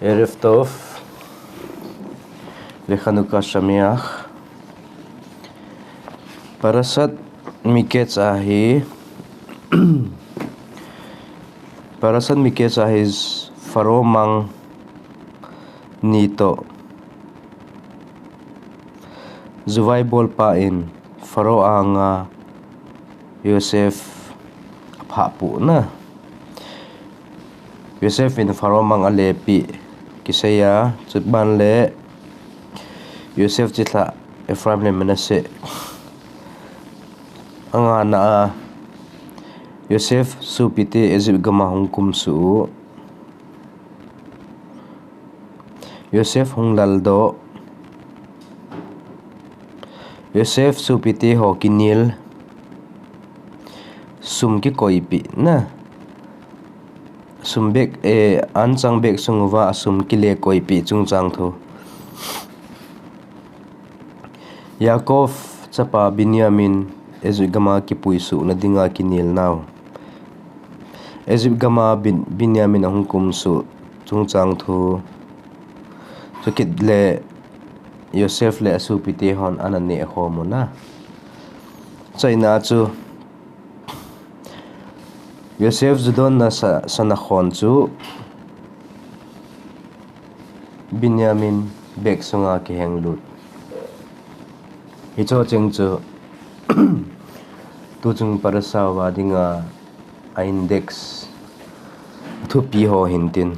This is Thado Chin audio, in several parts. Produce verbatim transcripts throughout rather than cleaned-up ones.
ערב טוב לחנוכה שמח. פרשת מקץ ההיא, פרשת מקץ ההיא פרעה mang ni toh juvai bolpa in Pharaoh anga Joseph aphah pu na. Joseph in Pharaoh mang alepeh kisei a, chuban le Joseph chilhah Ephraim le Manasseh anga na a, Joseph sopite Egypt gama hung kumsuh u. Joseph hung laldoh. Joseph sopite ho kinel. Sum kikoipeh na. Sum bag, eh, anchang bag sung uva asum kile koipeh chungchang thu. Yaakov chapa Benjamin Egypt gama kipuisuhna dinga kinelnau. Egypt gama Bin-, Benjamin ahung kumsuh chungchang thu. Chukit le Joseph le asopite hon ana neh khom u na. Chaina chu Joseph ju donna sa, sa nakhon chu Benjamin bag sunga kihenglut. Hicho cheng chu tuchung parasha uva dinga a index thupi ho hintin.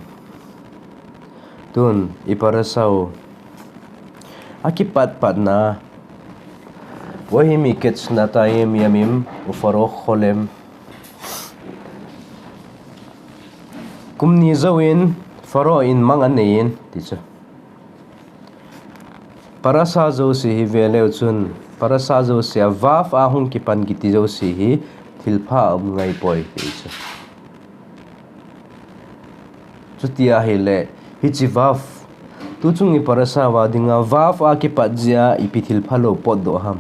Tun i parasha u akipat patna, ויהי מקץ שנתיים ימים ופרעה חולם. Kum ni jouvin Pharaoh in mang anei in, ti chu. Parasha jouse hi veleu chun, parasha jouse a vav a hung kipan kiti jouse hi thilpha aum ngaipoi, ti chu. Chuti ahile, hiche vav, tuchung i parasha uva dinga vav a kipat jeh a ipi thilpha lou potdoh ham.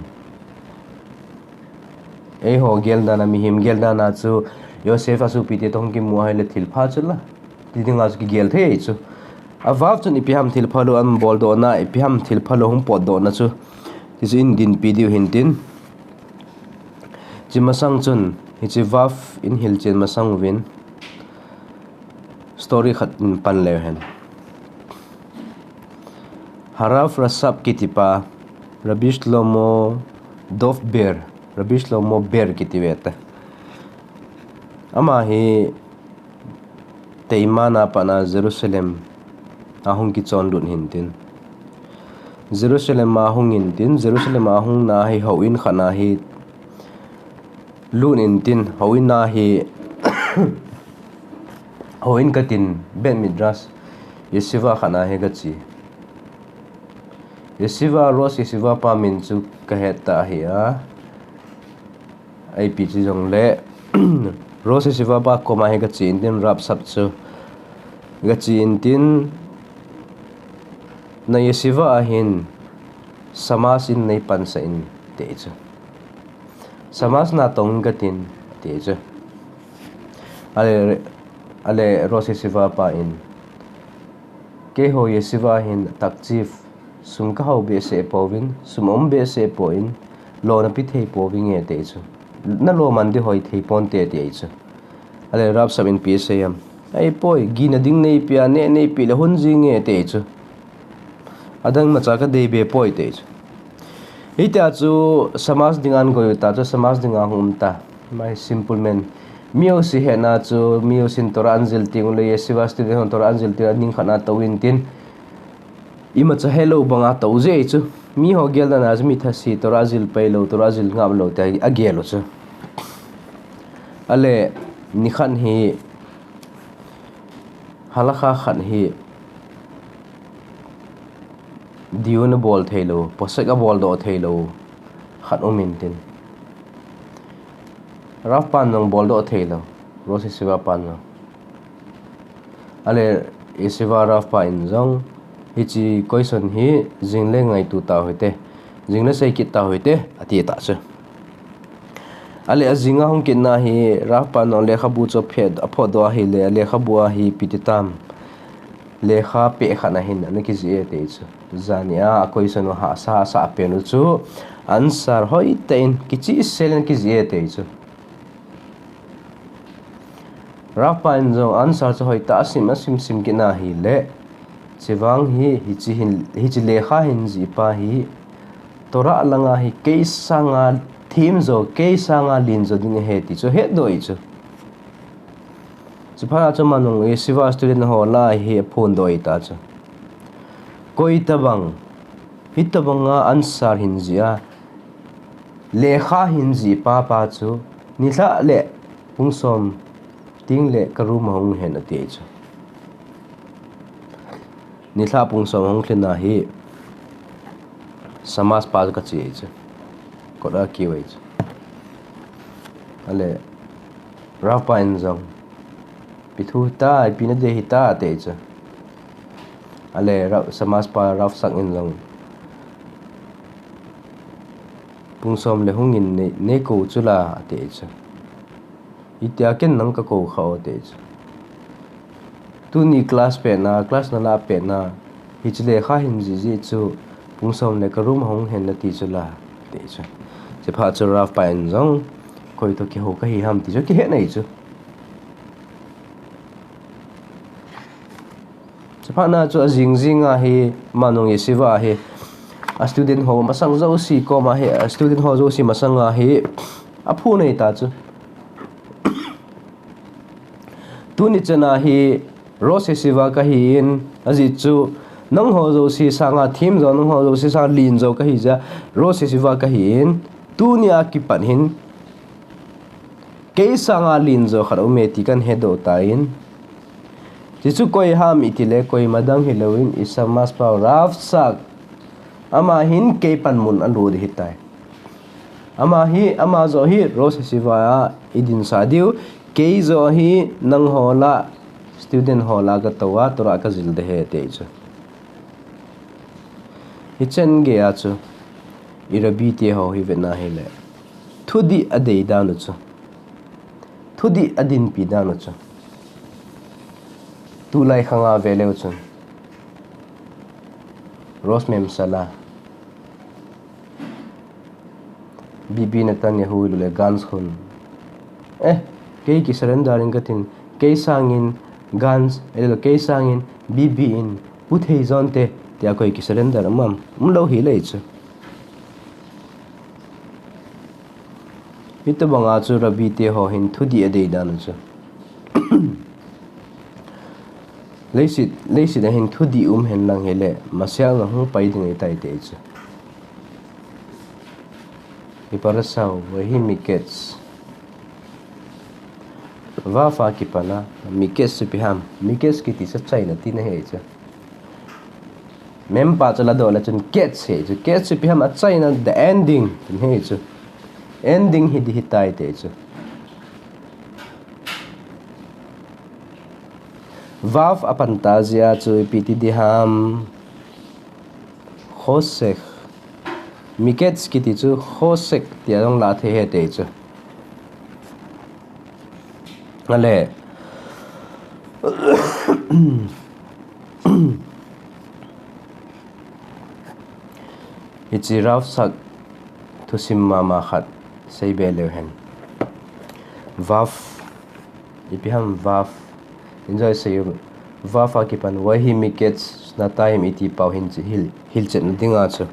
Eiho gel dan a, mihem gel dan a chu Joseph asopite toh hung kimu ahile thilpha chu la. Ti dinga chu kigel thei chu. A vav chun ipi ham thilpha lou aboldohna, ipi ham thilpha lou hung potdohna chu. Ti chu in dinpi diu hintin. Chi masang chun, hiche vav in hilchen masang uvin story khat in pan leu hen. Harav Rashab kitipa, Rabbi Shlomo Dov Ber, Rabbi Shlomo Ber kiti ve ta. Ama hi Teiman a pat a Jerusalem a hung kichon lut hintin. Jerusalem a hung intin, Jerusalem a hung na hi houin khat a hi lut intin, houin a hi, houin katin, Beit Midrash, yeshiva khat a hi kache. Yeshiva, Rosh Yeshiva pa min chu kahet ta ahi a. Ipi ti jongle, Rosh Yeshiva pa koma hi kache intin, Rav Shab chu kache intin, na yeshiva a hin Shamash in neipansah in, ati chu. Shamash natong in katin, ati chu. Ale, ale Rosh Yeshiva pa in, keiho yeshiva a hin takchif, sum kahao behseh pouvin, sum um behseh pon, lo nape thei pouvinge, ati chu. Nalo man ding hoi thei ponte, ati chu. Ale Rav Shab in ipi asei em. Ahipoi, gihna ding neipeh a, neh neipeh le hun jinge, ati chu. Adang imacha kadei be poi, ati chu. Hitia chu Shamash dinga akoi u ta chu, Shamash dinga hung um ta. Ama hi simple man. Mi jouse hetna chu, mi jousen Torah anajil teng ule, yeshiva student hon Torah anajil teng ule, aning khat a tou intin. Imacha helou banga tou jeh chu. Miho gel dan a chu mi thase Torah jil pai lou, Torah jil ngap lou tia agel u chu. Ale, nikhat hi, halakha khat hi, diu nabol thei lou, posek abol doh thei lou khat um intin. Rav pan jong bol doh thei lou, Rosh Yeshiva pan jong. Ale Yeshiva Rav pa in jong, hiche question hi jing le ngaito tau hite, jing le sei kit tau hite, ati ta chu. Ale ajing a hung kitna hi Rav pan jong lekhabu chu aphet, aphot doh ahile, lekhabu a hi ipi ti tam. lekha peh khat ahin ana kijih e ti chu. Jani a question u hahsa hahsa pen u chu answer hoitah in kichihsel in kijih e ti chu. Ralph pa in jong answer chu hoitah a sim a sim sim kit na hile, chuvang hi hichi hin, hichi lekha hin jih pa hi Torah langa hi kei sanga thim jo, kei sanga lin jo ding ahi ti chu hetdoh e chu. Chuphat a chu aman jong yeshiva student ho lah a hi aphondoh e ta chu. Koi tabang, hitabanga answer hin jih a, lekha hin jih pa pa chu, nilhah le pung som teng le ka room a hung hen ati chu. Nilhah pung som hung lhin a hi, Shamash pa chu kache e chu. Kot a kiu e chu. Ale, Ralph pa in jong, ipi thu hita, ipi nadei hita ati chu. Ale, Ra-, Shamash pa Rav Sack in jong, pung som le hung in nei, nei kou chu la ati chu. Itia ken nang ka kou kha o ati chu. Tuni class pet na, class nalah pet na, hichi lekha hin jih jeh chu, pung som le ka room a hung hen nati chu la ati chu. Chuphat chu Ralph pa in jong, koi toh kihou kahi ham ti chu kihet nai chu. Chuphat na chu ajing jing a hi, aman jong yeshiva a hi, a student ho masang jouse koma hi, a student ho jouse masanga hi aphondoh e ta chu. Tuni chan a hi Rosh Yeshiva kahi in, ajeh chu nangho jouse sanga thim jo, nangho jouse sanga lin jo kahi jeh a Rosh Yeshiva kahi in, tuni a kipat hin kei sanga lin jo khat aume ti kahin hedoh tan. Chuchu koi ham iti le, koima dang hilou in, i Shamash pa Rav Sack, ama hin kei panmun alo ding ahitai. Ama hi, ama joh hi Rosh Yeshiva a idin sah diu, kei joh hi nangho lah, student ho lah katou a, Torah kajil ding ahi ati chu. Hichan gei a chu, i Rabbi te ho hi vet na hile, thudih adei dan u chu, thudih adinpi dan u chu, tulai khang a ve leu chun, Rosh Memsala, Bibi Netanyahu le Gantz khun, eh, kei kisurrender in katin, kei sangin Gantz, eh, kei sangin Bibi in pu thei jonte, tia koi kisurrender um am? Umlou hile chu. Hitabanga chu Rabbi te ho hin thudih adei dan u chu, leiset, leiset a hin thudih um hen lang hile, Mashiach jong hung pai ding ahitai ati chu. I parasha u, Vahi Miketz. Vav a kipan a, Miketz chu ipi ham? Miketz kiti chu achaina tina ahi chu. Mem pa chu ladoh le chun ketz ahi chu. Ketz chu ipi ham? Achaina, the ending tina ahi chu. Ending hi ding ahitai ati chu. Vav apan ta jeh a chu ipi ti ding ham? Chosek. Miketz kiti chu chosek tia jong la thei ahi ati chu. Ale, hiche Rav Sack thusim mama khat seibe leu hen. Vav, ipi ham Vav? Enjoy sei u. Vav a kipan Vahi Miketz Shnatayim iti pau hin chi hil, hilchetna dinga chu,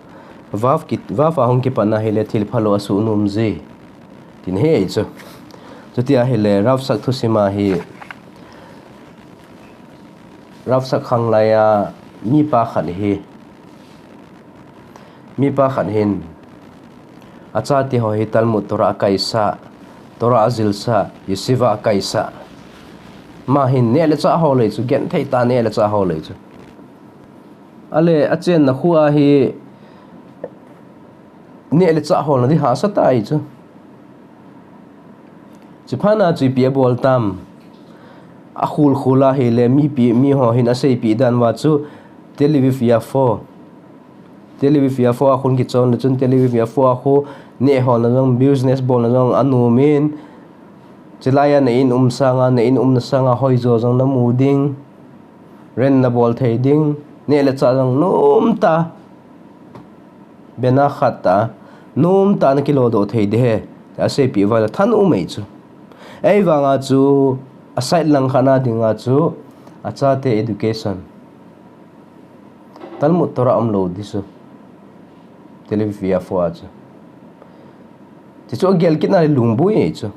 Vav kit, Vav a hung kipat na hile thil phalou asuh nom ji, tina ahi chu. Chuti ahile Rav Sack thusim a hi, Rav Sack khanglai a mipa khat hi, mipa khat hin achate ho hi Talmud Torah akaisah, Torah ajilsah, yeshiva akaisah. Ama hin neh le chah ho lei chu, genthei tah neh le chah ho lei chu. Ale, achenna khu a hi neh le chah holna ding hahsa tah ahi chu. Chuphat na chu ipi abol tam? Akhul khul ahile mipi, miho hin aseipeh dan uva chu Tel Aviv Yafo, Tel Aviv Yafo a khun kichon le chun Tel Aviv Yafo a khu neh holna jong, business bolna jong anom in, chulai a na in um sanga, na in umna sanga hoijo jong namu ding. Rent nabol thei ding, neh le chah jong nomtah, bena khat tah, nomtah nakilodoh thei ding ahi, aseipeh uva ahile thanom ahi chu. Ahivanga chu, aside lang khat a dinga chu, achate education. Talmud Torah umlou ding chu. Tel Aviv Yafo a chu. Chuchu agel kit na le lungboi ahi chu.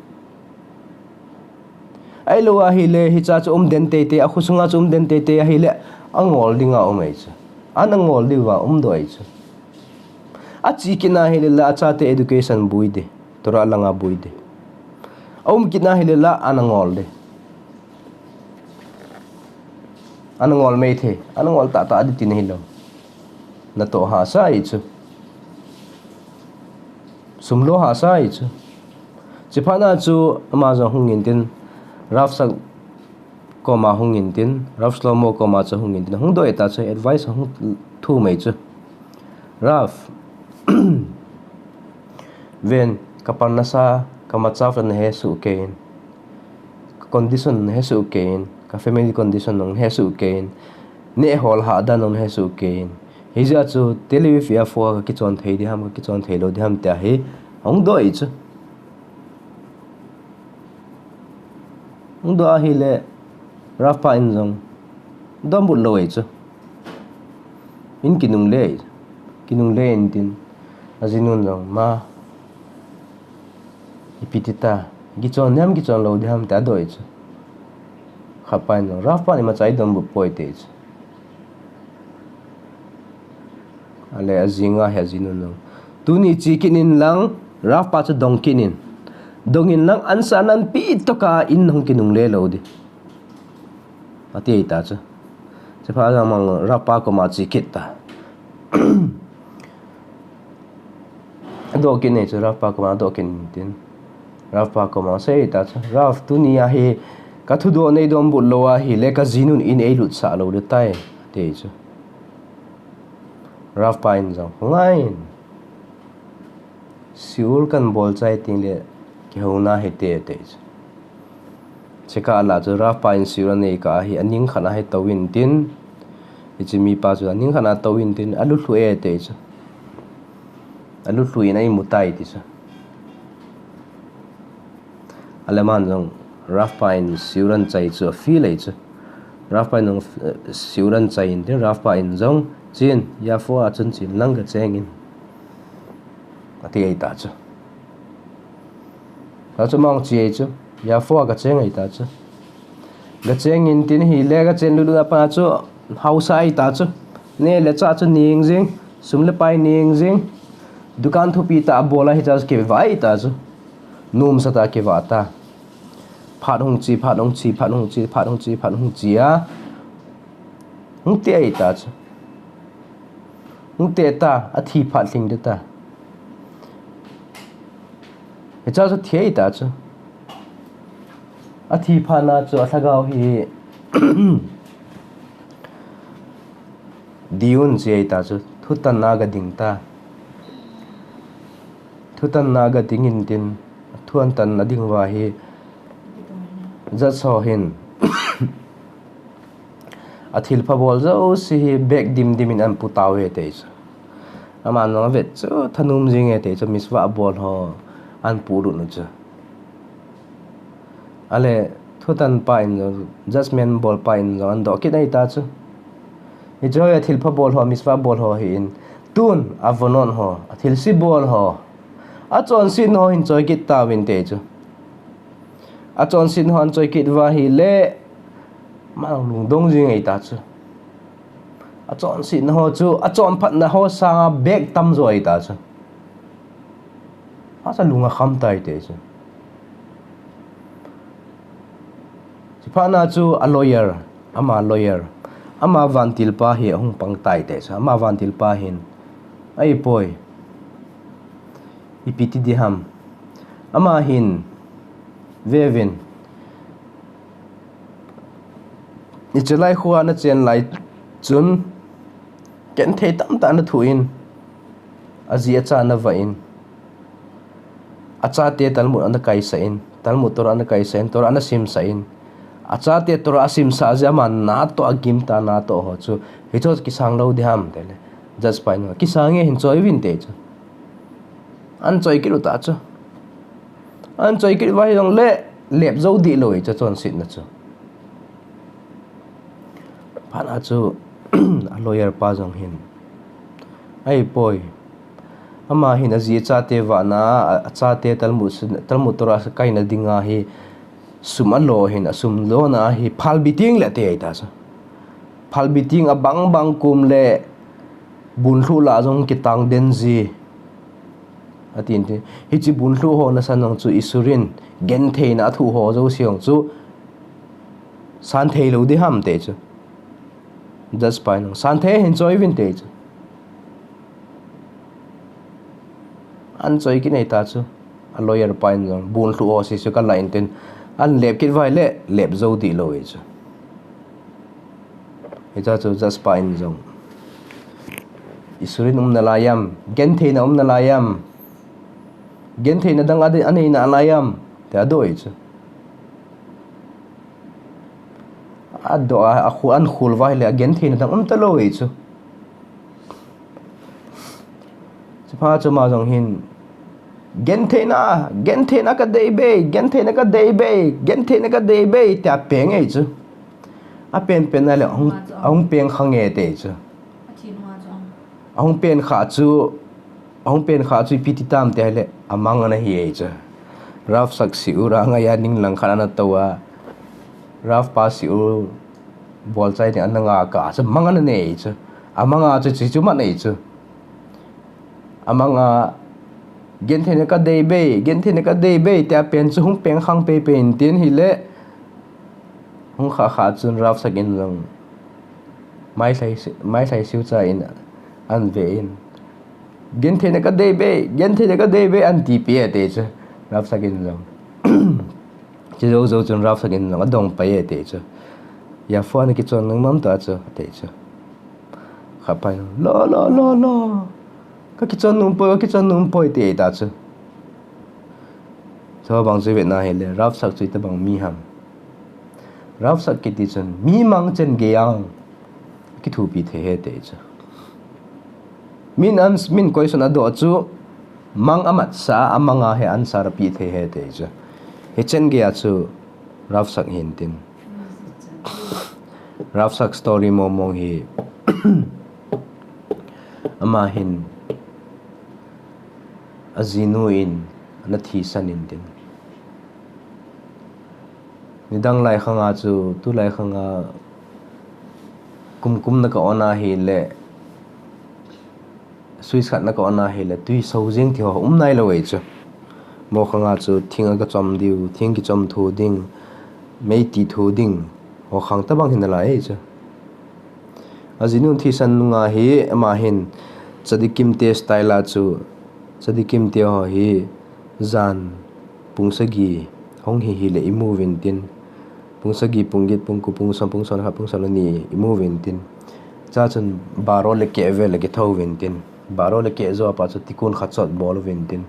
Ahilou ahile, hicha chu um den teitei, akhosunga chu um den teitei ahile, angol dinga um ahi chu. Ana ngol diuva umdoh ahi chu. Ache kit na ahile la, achate education boi ding, Torah langa boi ding. Aum kit na ahile la, ana ngol ding. Ana ngol maithei, ana ngol tahtah ding tina hilou. Natoh hahsa ahi chu. Sum lo hahsa ahi chu. Chuphat na chu ama jong hung intin, Rav Sa koma hung intin, Rav Shlomo koma chu hung intin, hungdoh ahi ta chu, advice hung thum ahi chu. Rav, ven, ka parnasa, ka machav nahe soh kei in. Ka condition nahe soh kei in, ka family condition nahe soh kei in. Neh hol hah dan nahe soh kei in. Hijeh a chu Tel Aviv Yafo a kakichon thei ding ham, kakichon thei lou ding ham tia hi hungdoh ahi chu. Hungdoh ahile, Rav pa in jong donbut lou ahi chu. In kinungle, kinungle intin, ajinun jong, ma, ipi ti ta, kichon ding ham, kichon lou ding ham, tia adoh ahi chu. Khat pa in jong, Rav pa in imacha eidonbut poi ati ahi chu. Ale ajinga hi ajinun jong, tuni che kit in lang, Rav pa chu dong kit in. Dong in lang, answer nanpeh tokah in hung kinungle lou ding, ati ahi ta chu. Chuphat a jong amang Rav pa koma che kit ta. Adoh kit in ahi chu, Rav pa koma adoh kit intin, Rav pa koma asei ahi ta chu, Rav, tuni a hi ka thudoh neidonbut lou ahile, ka jinun in eilutsah lou ding tai, ati ahi chu. Rav pa in jong, ngai in, shiur kanbol chai tengle kihouna hite, ati ahi chu. Chukah a la chu Rav pa in shiur anei kah a hi, aning khat a hi tou intin, hiche mipa chu aning khat a tou intin, alulhu e, ati ahi chu. Alulhu in a-imu tai, ati chu. Ale aman jong Rav pa in shiur anachai chu afeel ahi chu. Rav pa in jong, eh, shiur anachai intin, Rav pa in jong, chen, Yafo a chun chen lang, gacheng in, ati ahi ta chu. Achu amang che ahi chu, Yafo a gacheng ahi ta chu. Gacheng intin ahile, gachen lutlut a pat chu haosa ahi ta chu. Neh le chah chu neng jing, sum le pai neng jing. Dukan thupi tah abol a hiche chu kivah ahi ta chu. Nomsa tah a kivah ta. Phat hung che, phat hung che, phat hung che, phat hung che, phat hung che a, hung te ahi ta chu. Hung te ta, athi phat lhing ding ta. Hiche chu thi ahi ta chu. Athi phat na chu alhagao hi diyun che ahi ta chu, thutanna a gading ta. Thutanna a gading intin, thutanna a ding uva hi judge ho hin athilpha bol jouse hi bag dimdim in ahin pu tauve, ati ahi chu. Aman jong avet chu thanom jing e, ati ahi chu, mitzvah bol ho ahin puilut u chu. Ale, thutan pa in jong, judgment bol pa in jong ahin doh kit ahi ta chu. Hiche ho hi athilpha bol ho, mitzvah bol ho ahin, tun avonot ho, athilse bol ho, achonsetna ho hin choi kit tauvin, ati ahi chu. Achonsetna ho ahin choi kit uva ahile, aman lungdong jing ahi ta chu. Achonsetna ho chu, achonphatna ho sanga bag tamjo ahi ta chu. Asa lung akham tai, ati ahi chu. Chuphat na chu a lawyer, ama lawyer, ama vantilpa hi ahung pang tai, ati ahi chu. Ama vantilpa hin, ahipoi, ipi ti ding ham. Ama hin, vevin, ichelai khoa nachen lai chun, genthei tamtah nathoh in, aji acha navah in, achate Talmud ana kaisah in, Talmud Torah ana kaisah in, Torah ana simsah in, Achate Torah asimsah jeh a ama natoh agim ta natoh ho chu, hichu kisang lou diham tile, judge pa in, kisang e, hin choi uvin ati chu. Ahin choi kit u ta chu. Ahin choi kit uva hijongle, lep jou dih lou ahi chu, chonsetna chu. Phat a chu, a lawyer pa jong hin, ahipoi, ama hin aji achate vahna a, achate Talmud, Talmud Torah kaina dinga hi, sum alo hin, asum lona hi phalbi teng le ati ahi ta chu. Phalbi teng abang bang kum le, bunlhuh lah jong kitang den ji, atin ti. Hiche bunlhuh ho nasan jong chu isurin, gentheina athoh ho jouse jong chu, san thei lou diham ati chu. Judge pa in, san thei e, hin choi uvin ati chu. Ahin choi kit e ta chu. A lawyer pa in jong, bunlhuh ho jouse chu kalah in tin, ahin lep kit uva ahile, lep jou dih lou ahi chu. Hiche chu judge pa in jong, isurin um nalai am, gentheina um nalai am, gentheina dang ade, anei nalai am, tia adoh ahi chu. Adoh a, akhu-, ahin khol uva ahile, agentheina dang um talou ahi chu. Chuphat chu ama jong hin, gentheina, gentheina kadei be, gentheina kadei be, gentheina kadei be, tia apeng ahi chu. Apen pen ahile, ahung, ahung peng khang e ati chu. Ahung pen kha chu, ahung pen kha chu ipi ti tam ati ahile, amang ana hi ahi chu. Rav Sack shiur a ngai a ning lang khat ana tou a, Rav pa shiur bolchai ding ana ngah a chu, amang ana nei ahi chu. Amang a chu, chu, chu mat ahi chu. Amang a, gentheina kadei be, gentheina kadei be, tia pen chu hung peng khang pei pei in tin ahile, hung kha kha chun Rav Sack in jong, mailhai si-, mailhai siu cha in, ahin ve in, gentheina kadei be, gentheina kadei be, ahin tipeh e ati chu, Rav Sack in jong. Hiche jou jou chun Rav Sack in jong adong pai e ati chu. Yafo, nakichon nung mam ta chu, ati chu. Khat pa in, lo, lo, lo, lo. Kakichon nom poi, kakichon nom poi, ati ta chu. Chubang chu ivet na ahile, Rav Sack chu itobang mi ham. Rav Sack kiti chun, mi mang chen gei a kithopi thei ahi ati chu. Min an, min question adoh chu, mang amatsa, amang a hi answer ape thei ahi ati chu. Hichen gei a chu, Rav Sack hin tin. Rav Sack story mong mong hi, ama hin, ajinu in, ana thisan in tin. Nidang lai khang a chu, tulai khang a, kum kum na ka on ahile, switch khat na ka on ahile, tui so jeng ti ho um nailou ahi chu. Mo khang a chu, thing a kachom diu, thing kichom tho ding, mei ti tho ding, ho khang tobang hi nalai ahi chu. Ajinu thisan nunga hi, ama hin, tzadikim te style a chu, tzadikim te ho hi, jan, pung sagi, hung hi hile imu uvin tin, pung sagi, pung get, pung ko, pung som, pung som le khat, pung som le ni imu uvin tin. Chua chun baro le keh vel a kithou uvin tin. Baro le keh jou a pat chu tikkun khat chot bol uvin tin.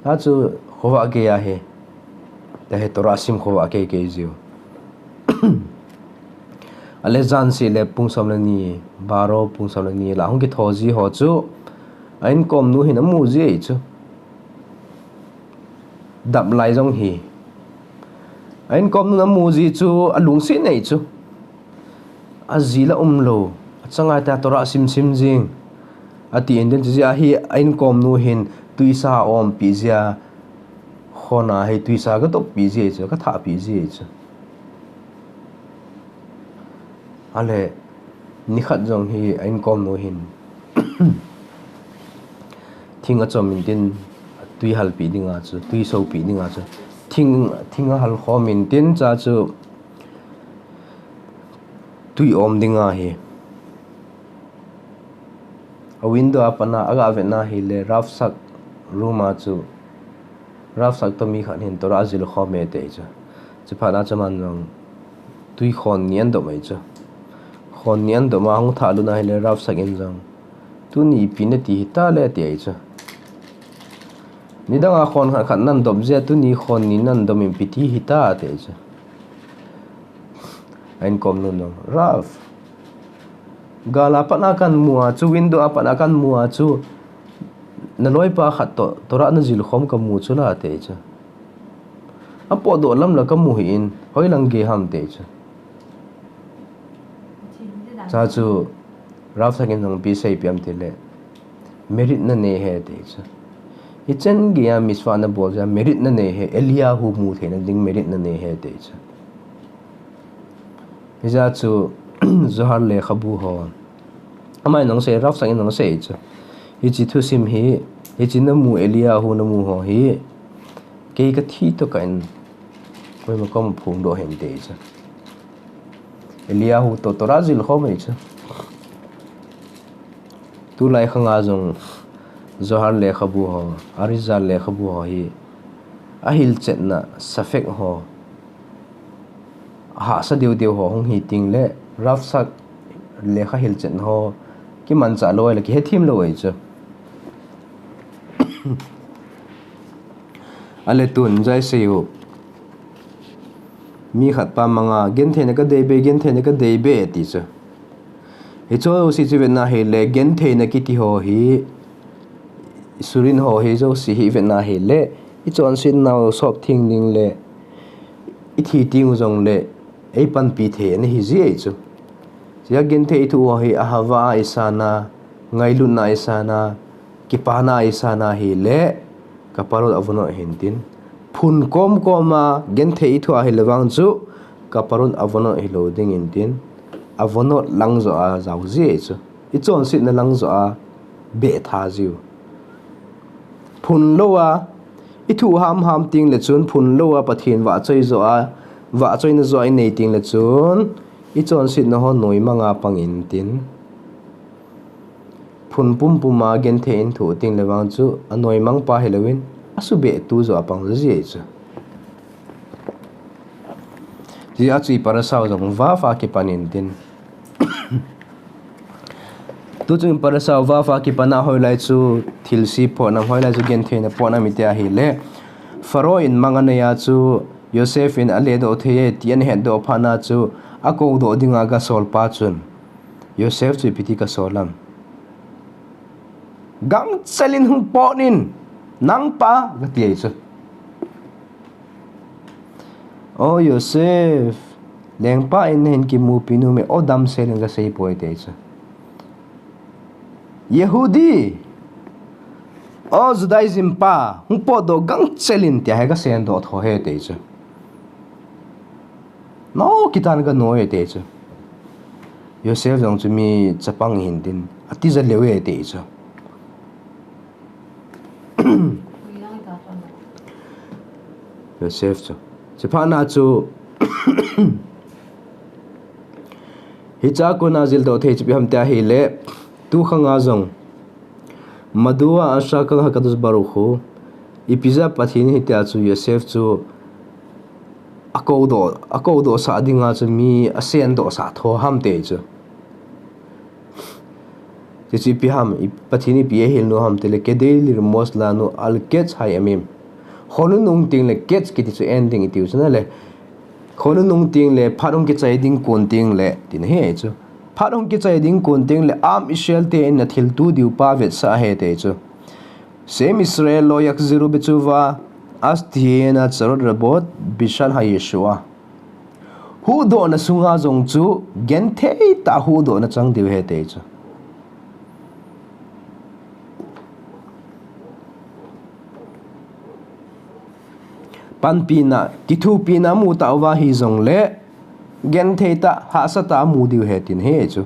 Achu khovah gei ahi. Tia hi Torah sim khovah gei gei jiu. Ale jan seh le pung som le ni, baro pung som le ni lah hung kithou ji ho chu, a inkom nu hin amu ji ahi chu. Dap lai jong hi. A inkom nun amu ji chu alungset nei chu. Aji la umlou. Achanga tia Torah sim sim jing. Ati in tin chu jia hi a inkom nu hin tuisa aumpi jia. Khon a hi tuisa katoppi ji chu, kathahpi ji chu. Ale, nikhat jong hi a inkom nu hin. Thing achom in tin, tui halpi dinga chu, tui sopi dinga chu. Thing, thing ahal khom in tin, chua chu tui om dinga hi. A window a pat a, aga vet na hile, Rav Sack room a chu, Rav Sack toh mi khat hin Torah ajil khom e ati chu. Chuphat a chu aman jong tui khon ni andom ahi chu. Khon ni andom a hung thah lut na hile Rav Sack in jong, tuni ipi nati hita le ati ahi chu. Nidang a khon khat khat nandom jia, tuni khon ni nandom in ipi ti hita ati ahi chu. Ahin kom nom nom. Rav, gal a pat a kamu a chu, window a pat a kamu a chu, naloipa khat toh Torah najil khom kamu chu la, ati chu. Apotdoh lam la kamu hih in, hoilang gei ham, ati chu. Chua chu Rav Sakin jong ipi seipeh em tile, merit nanei e, ati chu. Hichan geiya mitzvah nabol jeh a merit nanei e, Eliyahu mu theina ding merit nanei e, ati chu. Hijeh chun Zohar lekhabu ho, amai jong sei, Rav Sakin jong sei chu, hiche thusim hi, hiche namu, Eliyahu namu ho hi, kei kathi toh kah in koima koma phongdoh hih in, ati chu. Eliyahu toh Torah jil khom ahi chu. Tulai khanga jong Zohar lekhabu ho, Arizal lekhabu ho hi, ahilchetna safek ho, ahahsa deu deu ho hung hi tengle, Rav Sak lekha hilchetna ho kimanchah lou ahile kihethem lou ahi chu. Ahile tun jong isei u, mi khat pa manga, gentheina kadei be, gentheina kadei be, ati chu. Hiche jouse chu vetna hile, gentheina kiti ho hi, surin ho hi jouse hi vetna hile, ichonsetnau sop theng ding le, ithi teng u jongle, eipanpi thei ana hi ji ahi chu. Hiche genthei thu ho hi ahava a isan a, ngailutna a isan a, kipana a isan a hile, kaparot avonot hintin. Phun komkoma genthei ithu ahile vang chu, kaparot avonot hilou ding intin. Avonot lang joh a jao ji ahi chu. Ichonsetna lang joh a behtha jiu. Phun lou a, ithu hamham tengle chun, phun lou a Pathen vahchoi joh a, vahchoina joh a inei tengle chun, ichonsetna ho noimang a pang intin. Phun pumpum a genthei in thoh tengle vang chu, anoimang pa hilouvin, asubehtu joh a pang ji ahi chu. Hijeh chun i parasha u jong vafa kipan intin. Tuchung i parasha u vafa kipan a hoilai chu thilse pot nam, hoilai chu gentheina pot nam iti ahile, Pharaoh in mang anei a chu, Joseph in aledoh thei e ti ana hetdoh phat na chu, akoudoh dinga gasol pa chun, Joseph chu ipi ti kasol ham? Gangchel in hung pot in, nangpa, kati ahi chu. O Joseph, lengpa in nahin kimupi nom e, o damsel in kasei poi, ati chu. Yehudi, o Judaism pa, hung potdoh gangchel in, tia hi kasendoh tho e, ati chu. No, kitan kano e, ati chu. Joseph jong chu mi chapang hintin, atija lheh e, ati chu. Joseph chu, chuphat na chu, hichea kona jildoh thei chu ipi ham tia ahile, tukhanga jong, מדוע עשה כן הקדוש ברוך הוא, ipi jeh a Pathen in hitia chu Joseph chu akoudoh, akoudohsah dinga chu mi asendohsah tho ham, ati chu. Hichu ipi ham, i, Pathen in ipi eihil nom ham itile, כדי לרמוז לנו על קץ הימים. Khonung nung tengle קץ kiti chu ending itiu chu nale. Khonung nung tengle, phat hung kichai ding kon tengle, tina ahi chu. Phat hung kichai ding kon tengle, עם ישראל te in nathilto diu pa vetsah ahi, ati chu. שעם ישראל לא יחזרו בתשובה, אז תהיינה צרות רבות בשעת הישועה. Huhdohna sunga jong chu, genthei tah a huhdohna chang diu ahi, ati chu. Panpina, kithopina amu tauva hijongle, genthei tah, hahsa tah a amu diu ahi, tina ahi chu.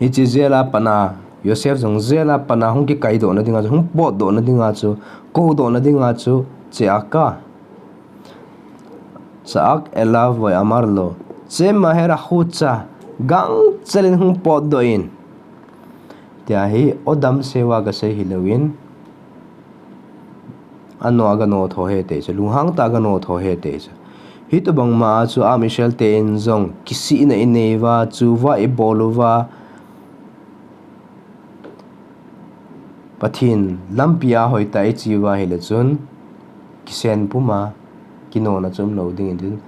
Hiche jail a pat a, Joseph jong jail a pat a hung kikaidohna dinga chu, hung potdohna dinga chu, koudohna dinga chu, צעק, צעק אליו ואמר לו, צא מהר החוצה, gangchel in hung potdoh in, tia hi o damsel a kasei hilouvin, ano a gano tho e, ati chu, lunghang tah a gano tho e, ati chu. Hitobang ma a chu עם ישראל te in jong kisihna inei uva, תשובה ibol uva, Pathen lampi a hoitah a iche uva ahile chun, kisen puma, Kinona chu umlou ding in tin.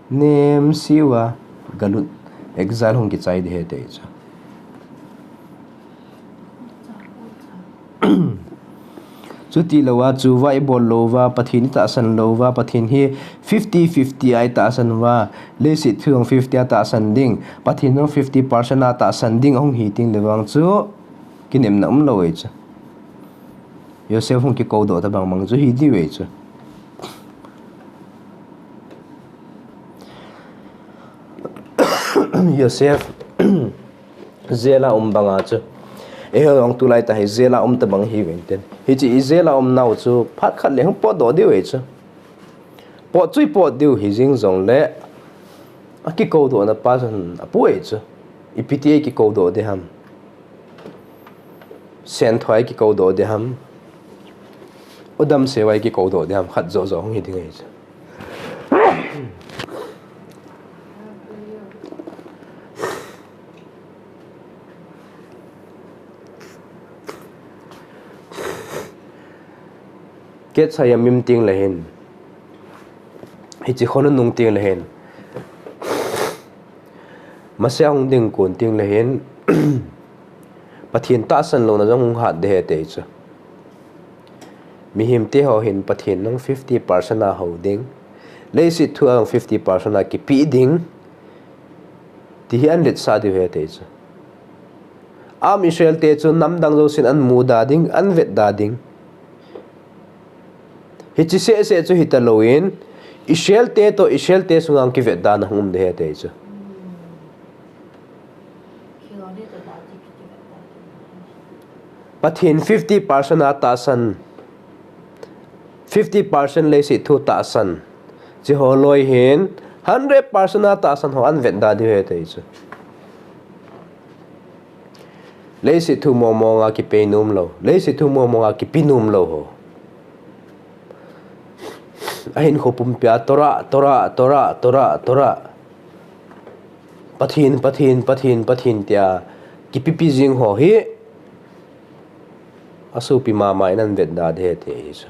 Nem siuva galut, exile hung kichai ding ahi ti chu. Chuti louva, chuva ibol louva, Pathen itahsan louva, Pathen hi fifty fifty a itahsan uva, leiset thu jong fifty a tahsan ding, Pathen jong fifty percent a tahsan ding, ahung hi teng le vang chu kinemna umlou ahi chu. Joseph hung kikoudoh tabang bang chu hi diu ahi chu. Joseph jail a um banga chu, eiho jong tulai tah hi jail a um tabang hi uvin tin. Hiche i jail a um nau chu phat khat le hung potdoh diu ahi chu. Pot chu ipot diu hi jing jongle, akikoudohna pa chun apu ahi chu. Ipi ti a ikikoudoh ding ham. Senthoa ikikoudoh ding ham. Udamseuva ikikoudoh ding ham. Khat joh joh hung hi ding ahi chu. Ketsai a mim teng le hin, hiche khonung nung teng le hin, Messiah hung ding kon teng le hin, Pathen tahsan louna jong hung hat ding ahi ti chu. Mihemte ho hin Pathen jong fifty percent a hou ding, leiset thu a jong fifty percent a kipeh ding, ti hi ahin vetsah diu ahi ti chu. Am Israel te chu namdang jousen ahin muda ding, ahin vetda ding. Hiche seh seh chu hita louvin, Israel te toh Israel te sunga kivetda na hung um ding ahi ti chu. Pathen fifty percent a tahsan, fifty percent leiset thu tahsan, hiche ho loi hin hundred percent a tahsan ho ahin vetda diu ahi ti chu. Leiset thu mong mong a kipei nom lou, leiset thu mong mong a kipe nom lou ho. Ahinkho pumpia Torah, Torah, Torah, Torah, Torah. Pathen, Pathen, Pathen, Pathen tia kipepi jing ho hi asopi mama in ahin vetda ding ahi ti chu.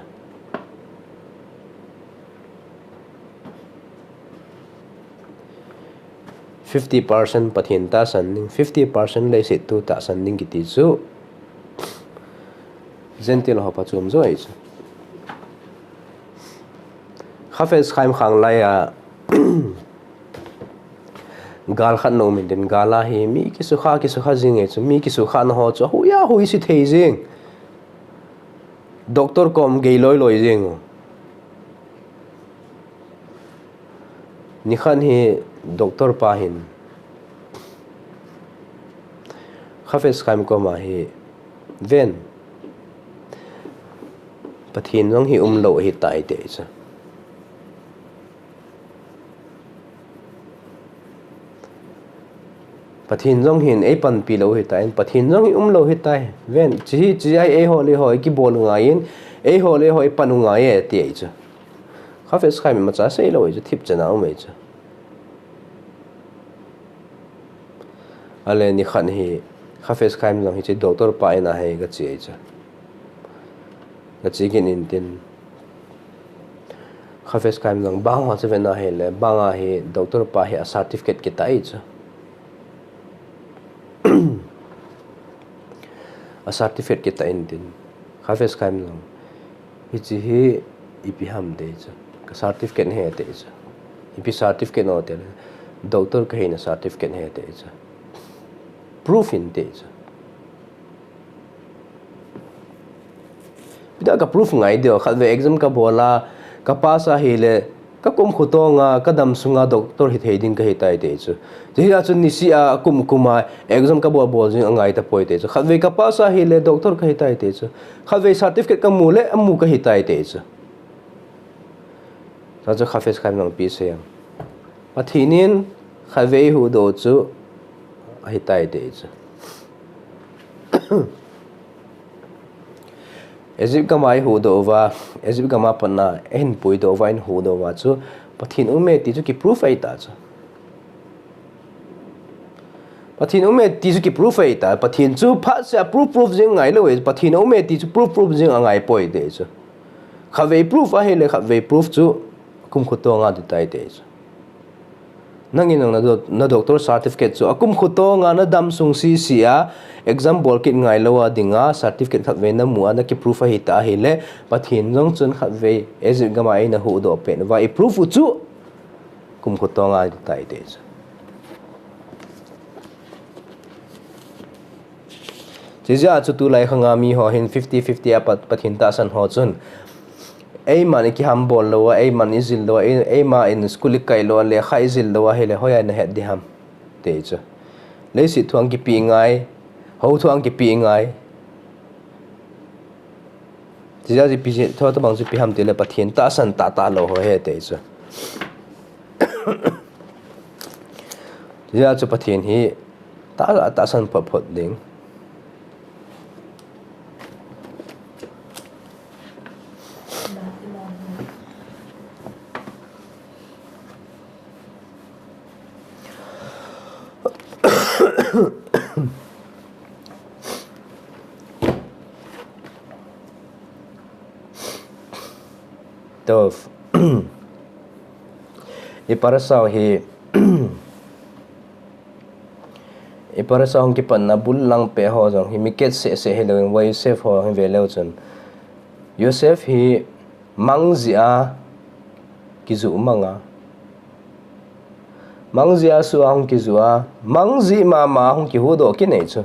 Fifty percent Pathen tahsan ding, fifty percent leiset thu tahsan ding kiti chu Gentile ho pa chu um jo ahi chu. Chafetz Chaim khang lai a, gal khat ana um in tin, gal a hi mi kisukha, kisukha jing ahi chu, mi kisukhana ho chu ahui a huisi thei jing. Doctor kom gei loi loi jing u. Nikhat hi doctor pa hin Chafetz Chaim koma hi, ven, Pathen jong hi umlou ahitai, ati chu. Pathen jong hin eipanpi lou ahitai, Pathen jong hi umlou ahitai. Ven, hiche hi, hiche hi eiho le eiho ikibol u ngai in, eiho le eiho ipan u ngai e, ati chu. Chafetz Chaim imacha seilou ahi chu, thipchan a um ahi chu. Ale nikhat hi, Chafetz Chaim jong hiche doctor pa in a hi gache ahi chu. Gache kit in tin, Chafetz Chaim jong bang ho chu ven a ahile, bang a hi doctor pa hi a certificate kitai chu. A certificate kitai in tin, Chafetz Chaim jong, hiche hi ipi ham, ati chu. Ka certificate ahi, ati chu. Ipi certificate ham, atile, doctor kahina certificate ahi, ati chu. Proof in, ati chu. Ipi dia ka proof ngai diu, khatvei exam kabol a, ka pass a ahile, ka kum khutonga, ka dam sunga doctor hithei ding kahitai, ati chu. Hijeh a chu niseh a kum kum a exam kabol bol jing angai tapoi, ati chu. Khatvei ka pass a ahile doctor kahitai, ati chu. Khatvei certificate kamu le amu kahitai, ati chu. Chuin Chafetz Chaim jong ipi asei em? Pathen in khatvei eihuhdoh chu ahitai, ati chu. Egypt gam a eihuhdoh uva, Egypt gam a pat a eihin puidoh uva, eihuhdoh uva chu Pathen aume ti chu kiproof ahitai chu. Pathen aume ti chu kiproof ahitai. Pathen chu phatseh a proof proof jing angailou e. Pathen aume ti chu proof proof jing angaipoi, ati chu. Khatvei proof ahile khatvei proof chu Kumkho tonga ding tai ti chu. Nangin nang na, do, na doctor certificate chu akumkho tonga na dam sung sisi a exam bol kit ngai lou a dinga certificate khatvei na mu a na kiproof ahi ta ahile, Pathen jong chun khatvei Egypt gam a eina huhdoh pet uva i proof u chu kumkho tonga ding tai ti chu. Chijeh a chu tulai khanga mi ho hin fifty fifty a Pat-, Pathen tahsan ho chun, eiman i kihambol lou a, eiman i jil lou a, ei-, eiman school i kai lou a, lekha i jil lou a, hile hoiya na het ding ham, ti chu. Leiset thu ang kipe ngai, hou thu ang kipe ngai. Chijeh a chu ipi jeh, thu tabang chu ipi ham tile Pathen tahsan tahtah lou ho ahi ti chu. Chijeh a chu Pathen hi tah, tahsan phot phot ding. Tov. I parasha hi, i parasha hung kipatna bul lang pet ho jong hi mi ketseh seh hilou in, Yosef ho hi ve leu chun, Yosef hi mang jeh a kijuh mang a, mang jeh a su a hung kijuh a, mang jeh mama hung kihuhdoh kit nei chu.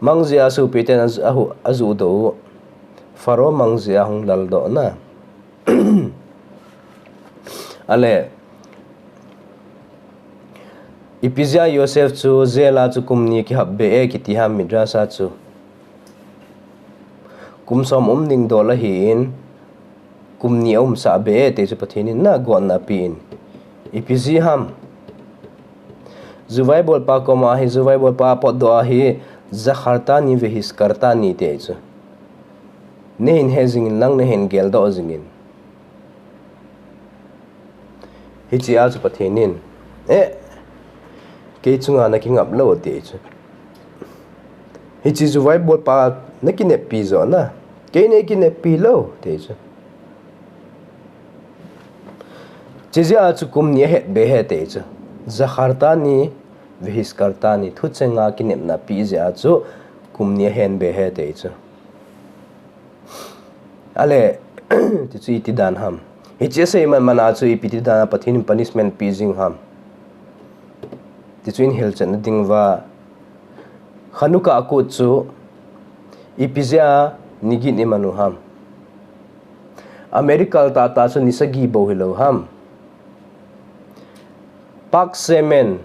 Mang jeh a sopiten a, a, ajuhdoh u, Pharaoh mang jeh a hung laldoh na. Ale, ipi jeh a Yosef chu jail a chu kum ni kihap be e kiti ham Midrash a chu. Kum som um ding dol ahin, kum ni aumsah be e ti chu Pathen in na gotna apen. Ipi jeh ham. Juvai bolpa koma hi, juvai bolpa potdoh a hi, zakhartani vehizkartani ti chu. Neihin he jingin lang, neihin geldoh jingin. Hichea chu Pathen in, eh, kei chunga na kingap lou, ati chu. Hiche juvai bolpa na kineppi joh na, kei nei kineppi lou, ati chu. Chijeh a chu kum ni ahet be e, ati chu. Zakhartani, vehizkartani, thuchenga kinepna pe jeh a chu kum ni ahen be e, ati chu. Ale, ti chu iti dan ham. Hiche asei man man a chu ipi ti dan a Pathen in punishment pe jing ham. Ti chu in hilchetna ding uva. Chanukah kut chu ipi jeh a ni get iman u ham. A miracle tahtah chu ni sagi bou hilou ham. Pak semen,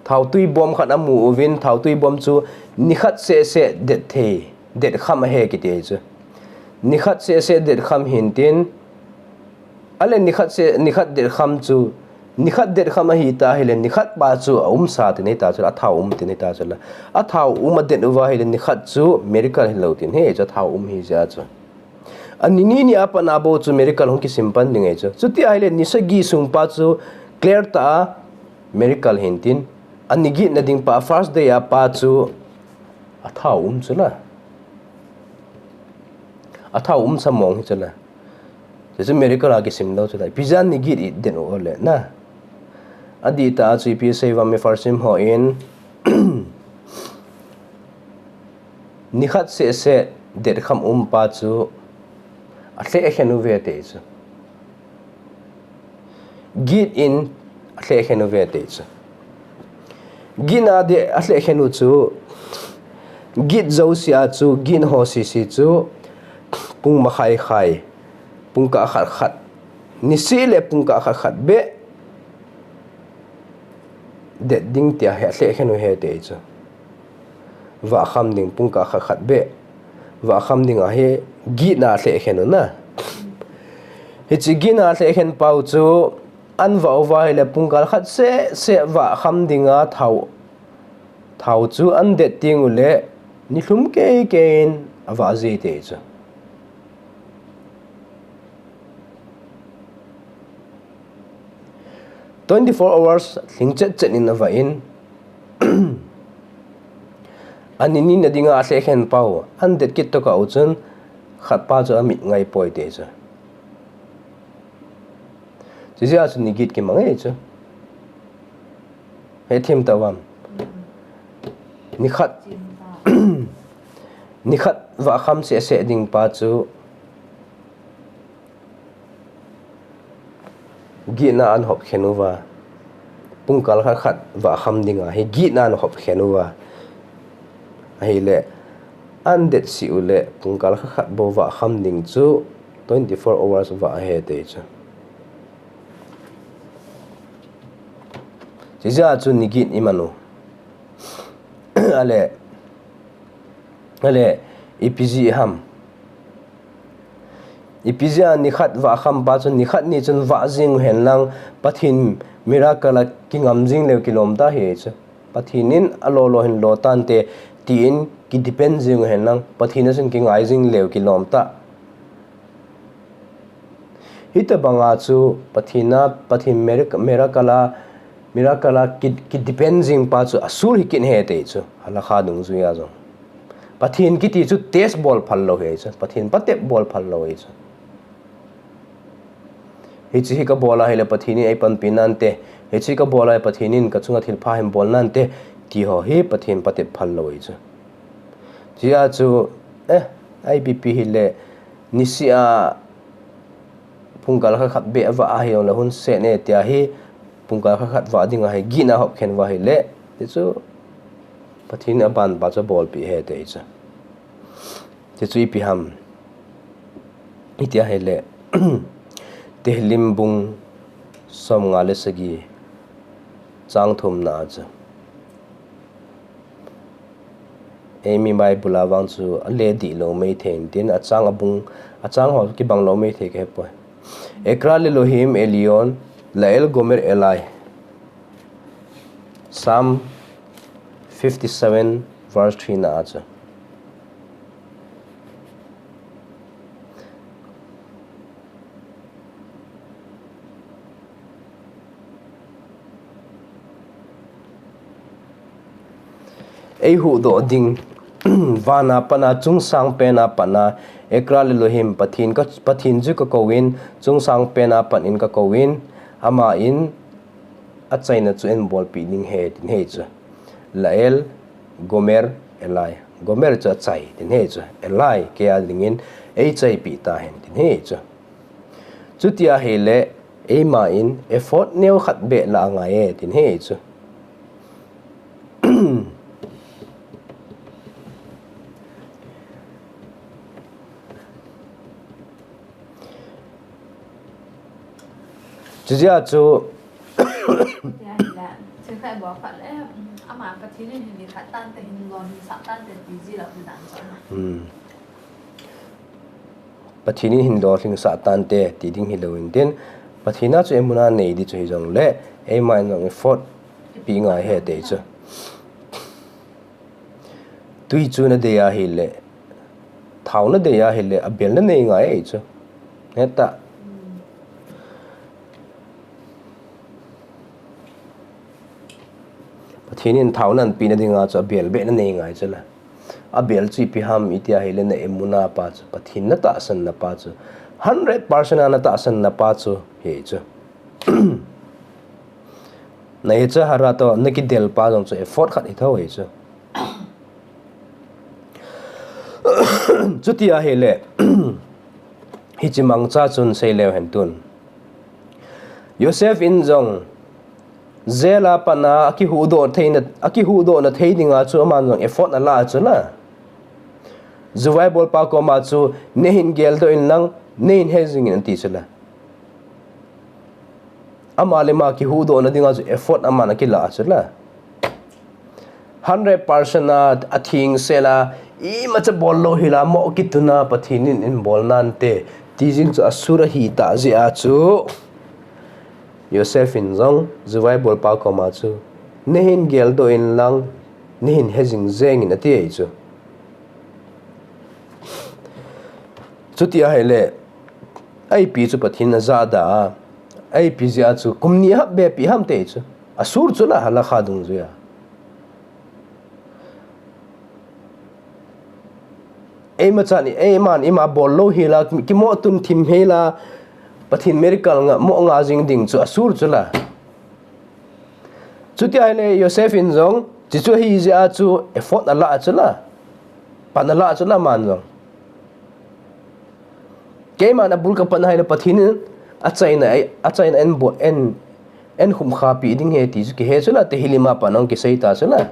thaotui bom khat amu uvin, thaotui bom chu ni khat seh seh det thei, det kham ahi kiti chu. Ni khat seh seh det kham hintin, ale ni khat seh, ni khat det kham chu, ni khat det kham ahi ta hile, ni khat pa chu aumsa ti nei ta chu, athao um ti nei ta chu la. Athao um adet uva hile, ni khat chu miracle hilou tin, hiche athao um hi jeh a chu. Ani ni ni a pat na bou chu miracle hung kisim pan ding ahi chu. Chuti ahile ni sagi sung pa chu clear tah a miracle hintin. Ani get na ding pa first day a pa chu athao um chu la. Athao um sa mong hi chu la. Chu chu miracle a kisim lou chu la. Ipi jeh a ni get i den u le na. Adih tah a chu ipi asei uvam Mefarshim hon. Ni khat seh seh det kham um pa chu alheh khen uve ati chu. Get in alheh khen uve ati chu. Get na ding alheh khen u chu. Get jouse a chu, get ho sese chu. Pung makhai khai. Pungkah khat khat. Niseh le pungkah khat khat beh. Det ding tia hi alheh khen u ahi ati chu. Vah kham ding pungkah khat khat beh. Vah kham ding ahi get na alheh khen u na. Hiche get na alheh khen pau chu an vah uva hile pungkah khat seh seh vah kham dinga thao, thao chu an det teng u le ni lhum kei kei in avah ji ati chu. Twenty-four hours lhing chet chet in avah in. Ani ni na dinga alheh khen pau, an det kit tokah u chun, khat pa chu amit ngai poi ati chu. Chujeh a chu ni get kimang e chu. Hethem tauvam. Nikhat, nikhat vah kham sehseh ding pa chu get na ana hop khen uva. Pungkal khat khat vah kham dinga hi get na ana hop khen uva. Ahile, ana det sih uleh, pungkal khat khat bou vah kham ding chu twenty four hours vah ahi ti chu. Chujeh a chu ni get iman u. Ale, ale, ipi jeh ham. Ipi jeh a nikhat vah kham pa chu nikhat ni chun vah jing uhen lang, Pathen miracle a kingam jing leu kilom ta hi chu. Pathen in alolo hin lo tante, tin kidepend jing uhen lang, Pathen a chun kingai jing leu kilom ta. Hitabanga chu Pathen a, Pathen mirac-, miracle a, miracle a ki, kidepend jing pa chu asur hi kit ahi ti chu, halakha dungjuia jong. Pathen kiti chu test bol phal lou ahi chu, Pathen patep bol phal lou ahi chu. Hiche hi kabol ahile Pathen in eipanpi nante, hiche kabol ahile Pathen in kachunga thilpha hin bol nante, ti ho hi Pathen patep phal lou ahi chu. Chujeh a chu, eh, ipi pi hile, niseh a pungkal khat khat beh vah ahi jongle hun seh ne tia hi, pungkal khat khat vah dinga hi get na hop khen uva ahile, ti chu Pathen in aban pa chu abolpeh ahi ti chu. Ti chu ipi ham. Iti ahile, Tehillim bung somnga le sagi chang thumna a chu. Eimi Bible a vang chu ale dih lou maithei intin, achang abung, achang ho kibang lou maithei kahepoi. Ekra leElohim Elyon, La'el Gomer Elai. Psalm fifty seven verse three na a chu. Eihuhdoh ding, vana pat a, chungsangpen a pat a, Ekra leElohim, Pathen ka, Pathen chu kakouvin, chungsangpen a pat in kakouvin, aman achaina chu eibolpeh ding ahi, tin ahi chu. La'el, Gomer, Elai. Gomer chu achai, tin ahi chu. Elai, keia dingin eichaipeh tahen, tin ahi chu. Chuti ahile, eiman effort neokhat beh la angai e, tin ahi chu. Chujeh a chu, Pathen in hin lolhingsah tante ti ding hilou intin, Pathen a chu emunah nei ding chu hijongle, eiman jong effort peh ngai ahi ti chu. Tui chu nadei ahile, thao nadei ahile, abel nanei ngai ahi chu. Heta. Pathen in thao nahin peh nadinga chu abel beh nanei ngai chu la. Abel chu ipi ham iti ahile na emunah pa chu, Pathen natahsan na pa chu, hundred percent a natahsan na pa chu, ahi chu. Na yetzer hara toh, nakidel pa jong chu effort khat hithou ahi chu. Chuti ahile, hiche mangcha chun seileu hen tun. Joseph in jong, jail a pat a akihuhdoh theina, akihuhdohna thei dinga chu aman jong effort ala chu la. Juvai bolpa koma chu, neihin geldoh inlang, neihin hejing in ati chu la. Ama le ama kihuhdohna dinga chu effort aman akila chu la. Hundred percent a, athengsel a, imacha bol lou hila mo kituna Pathen in eibolnante, ti jing chu asur ahitah jeh a chu. Joseph in jong, juvai bolpa koma chu, neihin geldoh inlang, neihin hejing jeng in ati ahi chu. Chuti ahile, ipi chu Pathen in ajahda a, ipi jeh a chu, kum ni ahap be pi ham ti chu. Asur chu la halakha dungjuia. Eima chan, eiman ima bol lou hila, kimo tun thim hila, Pathen miracle nga, mo nga jing ding chu asur chu la. Chuti ahile Joseph in jong, chuchu ahi jeh a chu ephod ala chu la. Pan ala chu la aman jong. Keiman abul kapan ahile Pathen in achaina, achaina eibo, ei, eikhum kha pi ding ahi ti chu kihe chu la, Tehillim a pat ahung kisei ta chu la.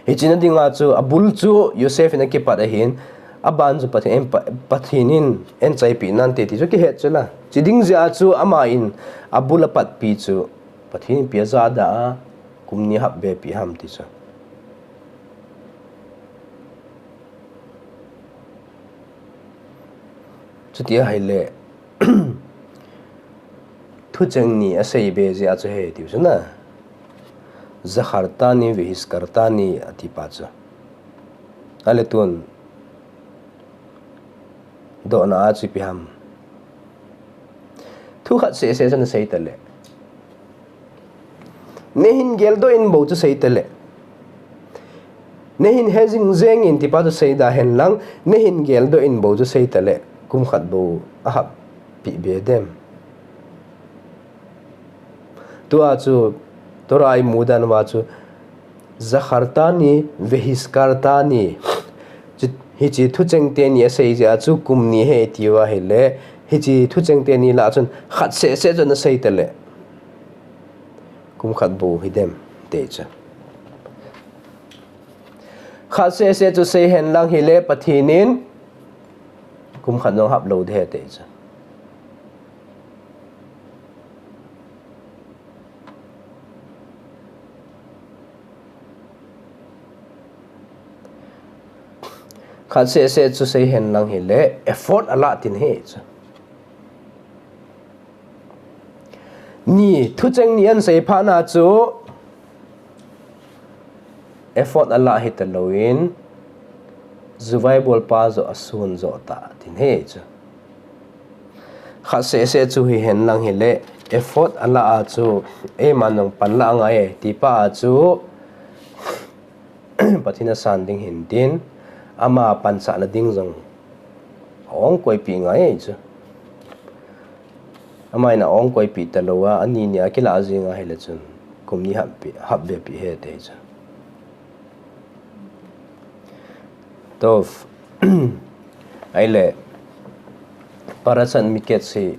Hiche na dinga chu, abul chu Joseph in akipat ahin, aban chu Pathen, Pa-, Pathen in eichaipi nante ti chu kihet chu la. Chuti ding jeh a chu aman abul apatpi chu, Pathen in ipi ajah da a, kum ni hap be pi ham ti chu. Chuti ahile, thucheng ni asei be jeh a chu ahi tiu chu na. Zakhartani vehizkartani ati pa chu. Ahile tun, dohna a chu ipi ham. Thu khat seh seh chu nasei tale. Neihin geldoh in bou chu sei tale. Neihin he jing jeng in ti pa chu sei da hen lang, neihin geldoh in bou chu sei tale. Kum khat bou ahap pi be dem. Tua chu Torah a imu dan uva chu, Zakhartani, vehizkartani. Chu, hiche thucheng teni asei jeh a chu kum ni ahi tiu ahile, hiche thucheng teni lah a chun khat seh seh chu nasei tale. Kum khat bou hidem, ti chu. Khat seh seh chu sei hen lang hile Pathen in kum khat jong hap lou ding ahi ti chu. Khat seh seh chu sei hen lang hile, ephod ala tin ahi chu. Ni, thucheng ni ahin sei phat na chu, ephod ala hita lou in, juvai bol pa joh asun joh ta tin ahi chu. Khat seh seh chu hi hen lang hile, ephod ala a chu, eiman jong pan la ngai e, ti pa a chu, Pathen asan ding hin tin, ama pansahna ding jong, ahung koipi ngai e chu. Aman ahung koipi ta lou a, ani ni a kila jing ahile chun, kum ni hap pi, hap be pi ahi ti chu. Tov. Ahile, Parashat Miketz hi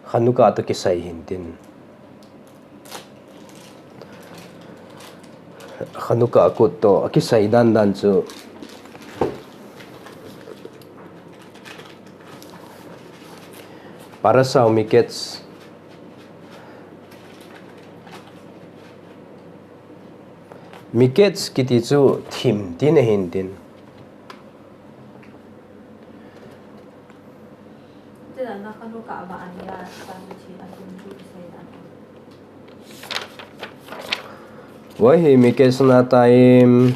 Chanukah toh kisai hin tin. Chanukah kut toh akisai dan dan chu. Parashat Miketz. Miketz kiti chu thim tina ahin tin. ויהי מקץ שנתיים,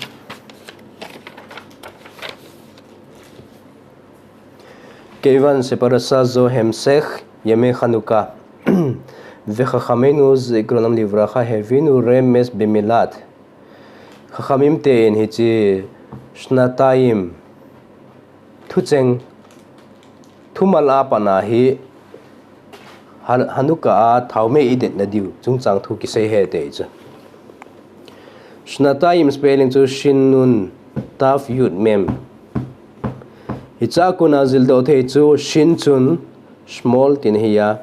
כיוון שפרשה זו המשך ימי חנוכה, וחכמינו זכרונם לברכה הבינו רמז במילת. Chachamim ten hiche שנתיים, thucheng, thumal a pat na hi, Han-, Chanukah a thaomei idetna diu chungchang thu kisei ahi ti chu. שנתיים spelling chu Shin Nun Tav Yud Mem. Hiche a kona jildoh thei chu Shin chun Shmuel tina ahi a,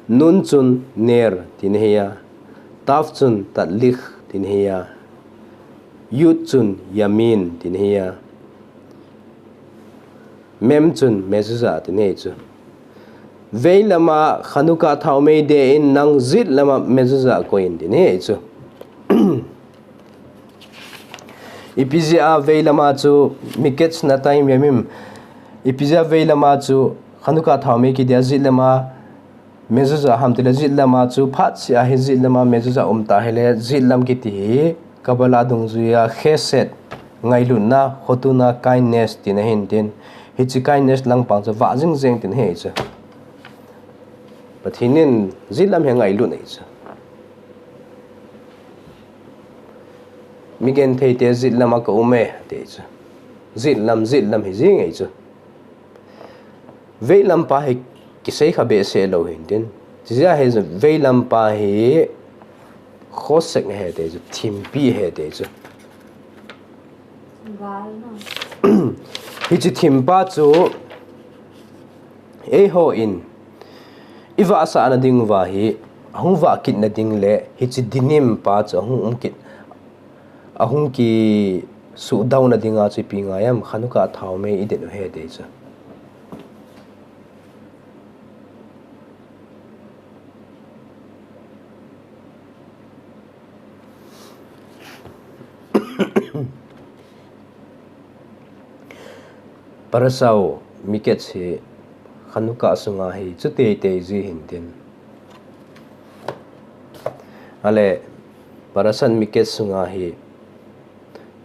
Nun chun Ner tina ahi a, Tav chun Tadlik tina ahi a, Yud chun Yamin tina ahi a, Mem chun Mezuzah tina ahi chu. Veilam a Chanukah thaomei de in nang jet lam a Mezuzah koi in tina ahi chu. Ipi jeh a veilam a chu מקץ שנתיים ימים. Ipi jeh a veilam a chu Chanukah thaomei kiti a jet lam a Mezuzah ham tile jet lam a chu phat seh a hi jet lam a Mezuzah um ta hile jet lam kiti hi Kabbalah dungjuia Chesed ngailutna, Chotunah kindness tina ahin tin. Hiche kindness langpang chu vah jing jeng tina ahi chu. Pathen in jet lam hi angailut ahi chu. Mi genthei te jet lam a ka um e, ti chu. Jet lam, jet lam hi jing ahi chu. Veilam pa hi kisei kha behseh lou hintin. Chijeh a hi chu veilam pa hi khosek ahi ti chu, thimpi ahi ti chu. Hiche thimpa chu eihon i vahsahna diuva hi, ahung vah kitna ding le hiche dinim pa chu ahung um kit, ahung kisuhdauna dinga chu ipi ngai ham, Chanukah thaomei i det u ahi ti chu. Parasat Miketz hi Chanukah sunga hi chu teitei ji hintin. Ale, Parasat Miketz sunga hi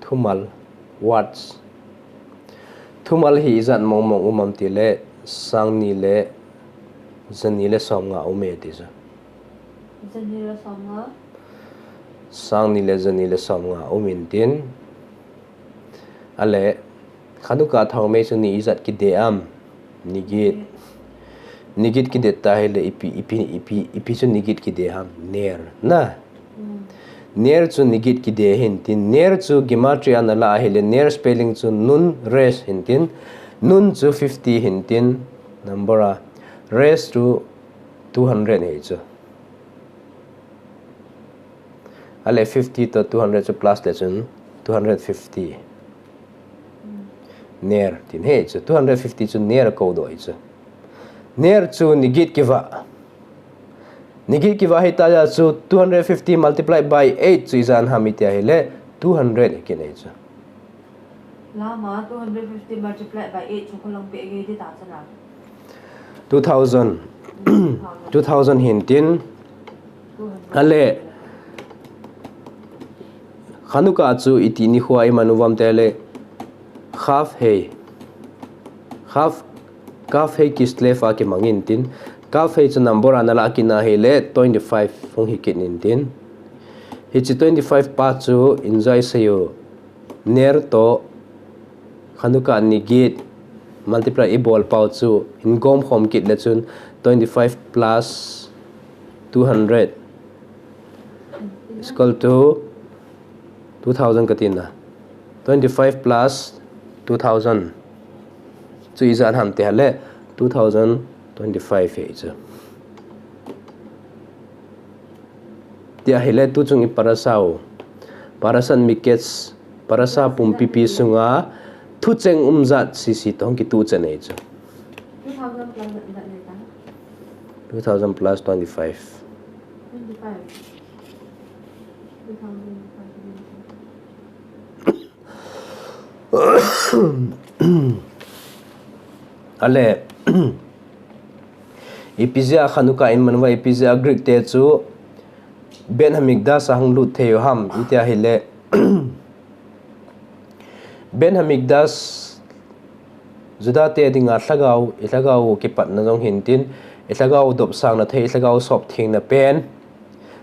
thumal, words. Thumal hi ijat mong mong um ham tile, sang ni le ja ni le som nga um e ti chu. Ja ni le som nga? Sang ni le ja ni le som nga um intin. Ale, Chanukah thaomei chu ni ijat kide ham? Nigit. Nigit kidet ta hile ipi, ipi, ipi, ipi chu nigit kide ham? Ner. Na? Hmm. Ner chu nigit kide hintin. Ner chu gematria na la hile, ner spelling chu nun resh hintin. Nun chu fifty hintin. Number a. Resh chu two hundred hi chu. Ale fifty to two hundred chu plus le chun two hundred fifty. Ner, tin hi chu two hundred fifty chu ner kou doh hi chu. Ner chu nigit kivah. Nigit kivah hi ta chu two hundred fifty multiplied by eight chu ijat ham iti ahile two hundred hi kinei chu. Lama two hundred fifty multiplied by eight chu kholong pe ge di ta chana. Two thousand. Two thousand hintin. Ale, Chanukah chu iti nikho a iman u ham tile, Kaf Hei. Kaf, Kaf Hei Kislev a kimang intin. Kaf Hei chu number a na la kit na hile twenty-five hung hi kit intin. Hiche twenty-five pa chu enjoy seiyu. Ner to Chanukah nigit multiply i bol pau chu hin gom khom kit le chun twenty-five plus two hundred is equal to two thousand katina. Twenty-five plus two thousand chu ijat ham ti hile two thousand twenty-five hi chu. Ti ahile tuchung i parasat u. Parasat Miketz, parasat pumpipi sunga thucheng um jat sisi toh kituh chan ahi chu. Two thousand plus that, that later. Two thousand plus twenty-five. Twenty-five. Two thousand plus twenty-five. Ale, ipi jeh a Chanukah in man uva, ipi jeh a Greek te chu Beit Hamikdash a hung lut thei u ham, iti ahile, Beit Hamikdash Juda te dinga lhagao, i lhagao kipatna jong hintin, i lhagao dopsangna thei, i lhagao sop thengna pen,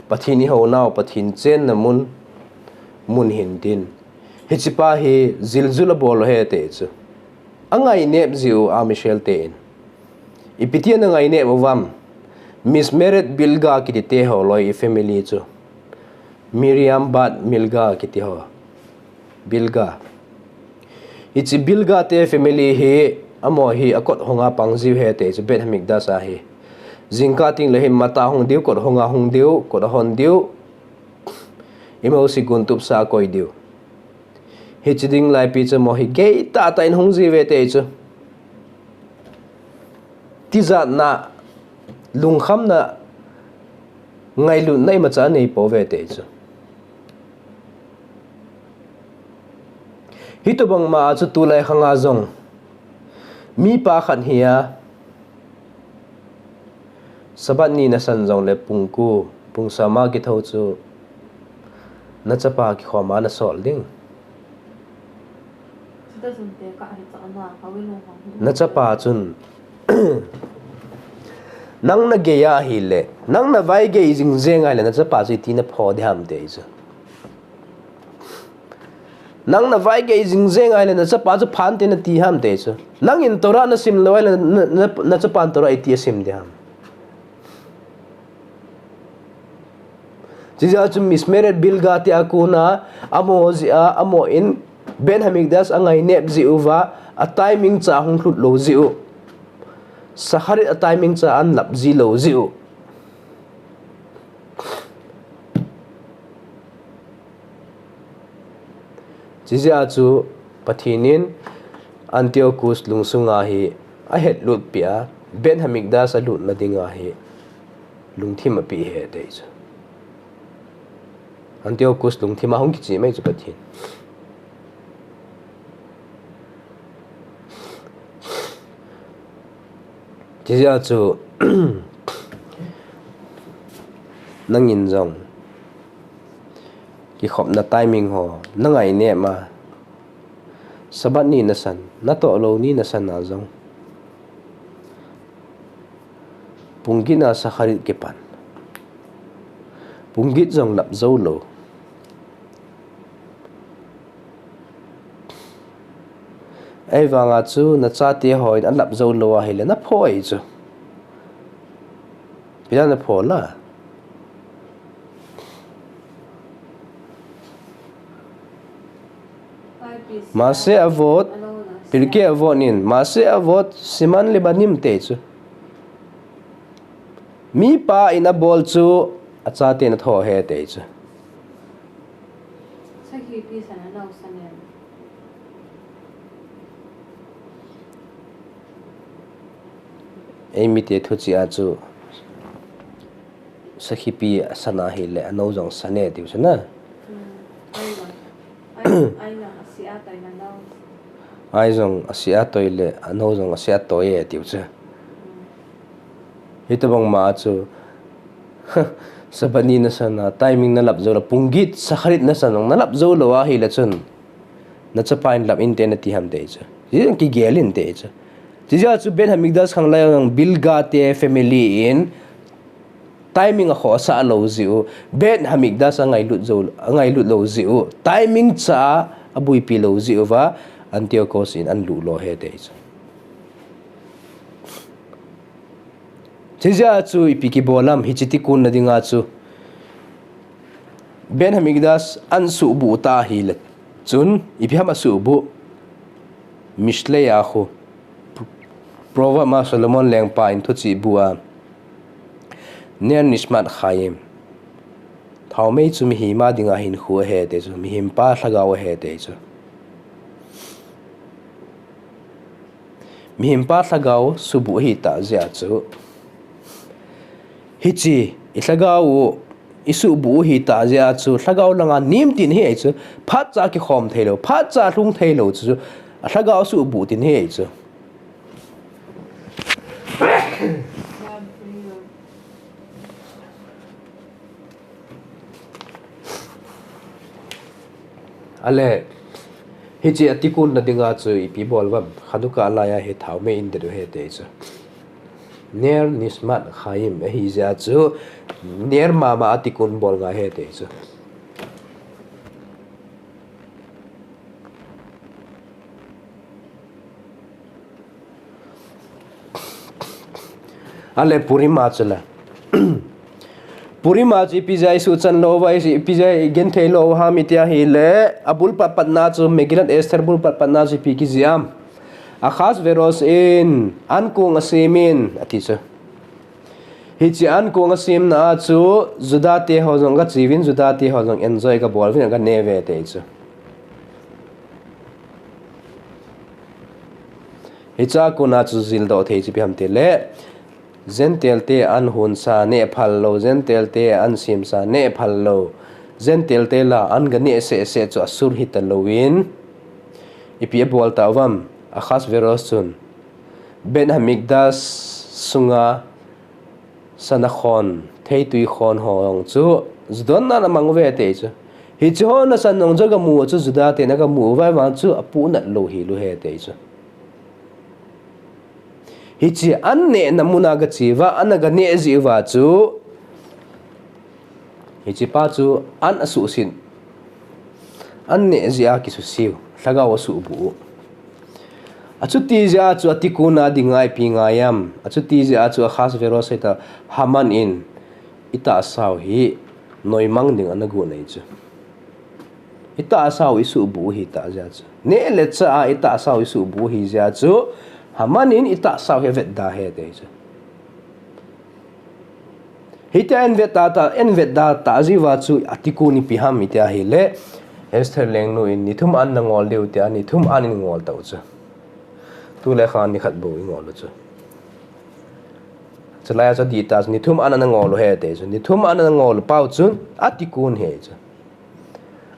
Pathen i hounau, Pathen chenna mun, mun hintin. Hiche pa hi jiljul abol u ahi ti chu. Angainep jiu a Michelle te in. Ipi ti ana ngainep uvam. Mismarried Bilga kiti te ho loi i family chu. Miriam bat Milga kiti ho. Bilga. Hiche Bilga te family hi, amaho hi akot honga pang jiu ahi ti chu Beit Hamikdash a hi. Jingkah teng le hi mata hung diu, kot honga hung diu, kot ahon diu. Imo sigun tupsa koi diu. Hiche ding laipi chu amaho hi gei tahtah in hung jiu ahi ti chu. Tijatna, lungkhamna, ngailutna imacha anei pouve ti chu. Hitobang ma chu tulai khanga jong mipa khat hi a, Sabbath ni nasan jongle pung ko, pung som a kithou chu nachapa kikhoma nasol ding. Nachapa chun, nang nagei ahile, nang navai gei jing jeng ahile, nachapa chu iti napho ding ham ti chu. Nang na vaigei jing jeng ahile na chapa chu phan te nati ham ti chu. Nangin Torah na sim lou ahile na, na, na chapan Torah iti asim ding ham. Chijeh chun Mishmeret Bilga tia kona, amaho jeh a, amaho in Beit Hamikdash angai nep jeh uva, a timing cha hung lhut lou jeh u. Shacharit a timing cha ahin lap ji lou jeh u. Chijeh a chu Pathen in Antiochus lungsunga hi ahet lut peh a, Beit Hamikdash alutna dinga hi lungthim apeh e ti chu. Antiochus lungthim a hung kichim e chu Pathen. Chijeh a chu nangin jong kikhopna timing ho na ngai nep a, Sabbath ni nasan, natoh lou ni nasan a jong, pung get na Shacharit kipan, pung get jong lap jou lou. Ahivanga chu na chate hon alap jou lou ahile na pho e chu. Ipi na pho la. Maseh Avot, Pirkei Avot in, Maseh Avot, Siman Lebanim ti chu. Mipa in abol chu achaten atho e ti chu. Sakhipi sana nau sana. Eimite thuchih a chu sakhipi asan ahile, anou jong san e tiu chu na. Hmm. Ai jong, ai, ai jong asi a toi na nau. Ai jong asi a toi le, anou jong asi a toi e tiu chu. Hmm. Hitobang ma chu, Sabbath ni nasan a, timing nalap jou lou, pung get Shacharit nasan jong nalap jou lou ahile chun, na chapa in lap inte nati ham ti chu. Hijeh chun kigel inte chu. Chijeh chun Beit Hamikdash khanglai jong Bilga te family in timing akhosah lou jeh u, Beit Hamikdash angailut jou, angailut lou jeh u, timing cha abuipi lou jeh uva, Antiochus in ahin lut lou e ti chu. Chijeh a chu ipi kibol ham, hiche tikkun na dinga chu. Beit Hamikdash ahin suhbuh ta ahile chun, ipi ham asuhbuh. Mishle a khu. Proverb a Solomon lengpa in thuchih bu a. Ner Nishmat Chaim. Thaomei chu mihem a dinga hinkho ahi ti chu, mihem pa lhagao ahi ti chu. Mihem pa lhagao suhbuh ahi tah jeh a chu. Hiche, i lhagao u, i suhbuh u ahi tah jeh a chu, lhagao langa nem tin ahi chu, phat cha kikhom thei lou, phat cha lhung thei lou chu, a lhagao suhbuh tin ahi chu. Ale, hiche a tikkun na dinga chu ipi bol uvam, Chanukah laiya hi thaomei in det u ahi ti chu. Ner Nishmat Chaim ahi jeh a chu, ner mama a tikkun bol ngai ahi ti chu. Ale Purim a chu le. Purim a chu ipi jeh a i suhchan lou uva, ipi jeh a i genthei lou u ham iti ahile, abul patpatna chu, Megillat Esther bul patpatna chu ipi kijih am. Ahasuerus in ankong asem in, ati chu. Hiche ankong asemna a chu, Juda te ho jong gache uvin, Juda te ho jong enjoy gabol uvin, ganeh uve ti chu. Hiche a kona chu jildoh thei chu ipi ham tile, Gentile te an hunsa neh phal lou, Gentile te an semsa neh phal lou, Gentile te la an ganeh sehseh chu asur hita louvin, ipi abol tauvam, Ahasuerus chun, Beit Hamikdash sunga sana khon, theitui khon ho jong chu, judon nan amang uve ti chu. Hiche ho nasan jong chu gamu chu Juda ten agamu uva, ahivang chu apuhnat lou hel u ahi ti chu. Hiche an nehna muna gache uva, an aganeh jeh uva chu, hiche pa chu an asuhset. An neh jeh a kisuse u, lhagao asuhbuh u. Achuti jeh a chu atikun a ding a ipi ngai am. Achuti jeh a chu Ahasuerus hita Haman in itahsa u hi noimang ding ana gon ahi chu. Itahsa u isuhbuh u hitah jeh a chu. Neh le chah a itahsa u isuhbuh u hi jeh a chu Haman in itahsa u hi avetda ahi ati chu. Hitia ahin vetda tah, ahin vetda tah jeh uva chu atikun ipi ham iti ahile, Esther lengnu in nithum an nangol diu tia, nithum an in ngol tau chu. Tule khan nikhat bou ingol u chu. Chulai a chu adih tah chu nithum an ana ngol u ahi ati chu. Nithum an ana ngol u pau chun atikun ahi chu.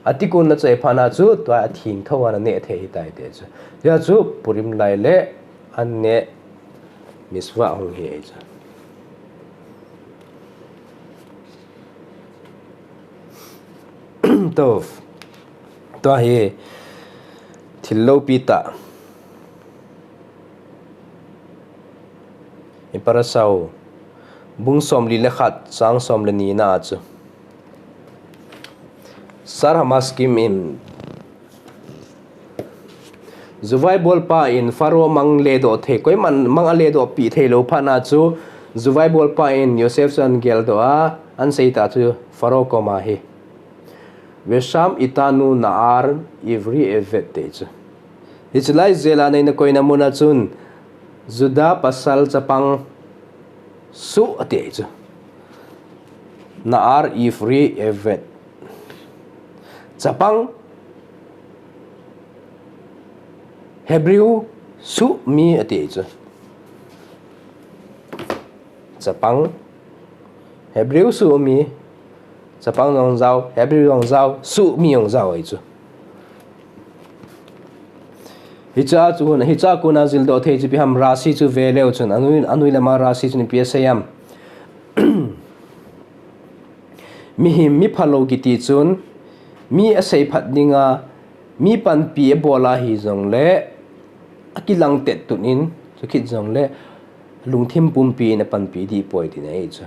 Atikun na chai phat na chu, tua atheng tho a ana neh thei ahitai ati chu. Hijeh a chu Purim lai le an neh mitzvah hung hi ahi chu. Tov. Tua hi thil loupi tah. Iparasau bung somli le khat, chang som le ni na chu. Sar Hamaskim in, Juvai bolpa in Pharaoh mang ledoh thei, koiman mang aledoh pi thei lou phat na chu, Juvai bolpa in Joseph chu ahin geldoh a, ahin sei tah chu Pharaoh koma hi, Vesham itanu na'ar ivri evet ati chu. Hiche lai jail a neina koina mun a chun, Juda pasal chapang suh ati chu. Na'ar ivri evet. Chapang Hebrew suh mi ati chu. Chapang Hebrew suh mi. Chapang jong jao, Hebrew jong jao, suh mi jong jao ahi chu. Hiche a chu, hiche a kona jildoh thei chu ipi ham, Rashi chu ve leu chun, anoi, anoi lama Rashi chun ipi asei em. Mihem, mi phalou kiti chun, mi asei phat dinga, mi panpi abol ahi jongle, akilang tet tun in, chukhit jongle, lungthim pumpi in apanpi dih poi tina ahi chu.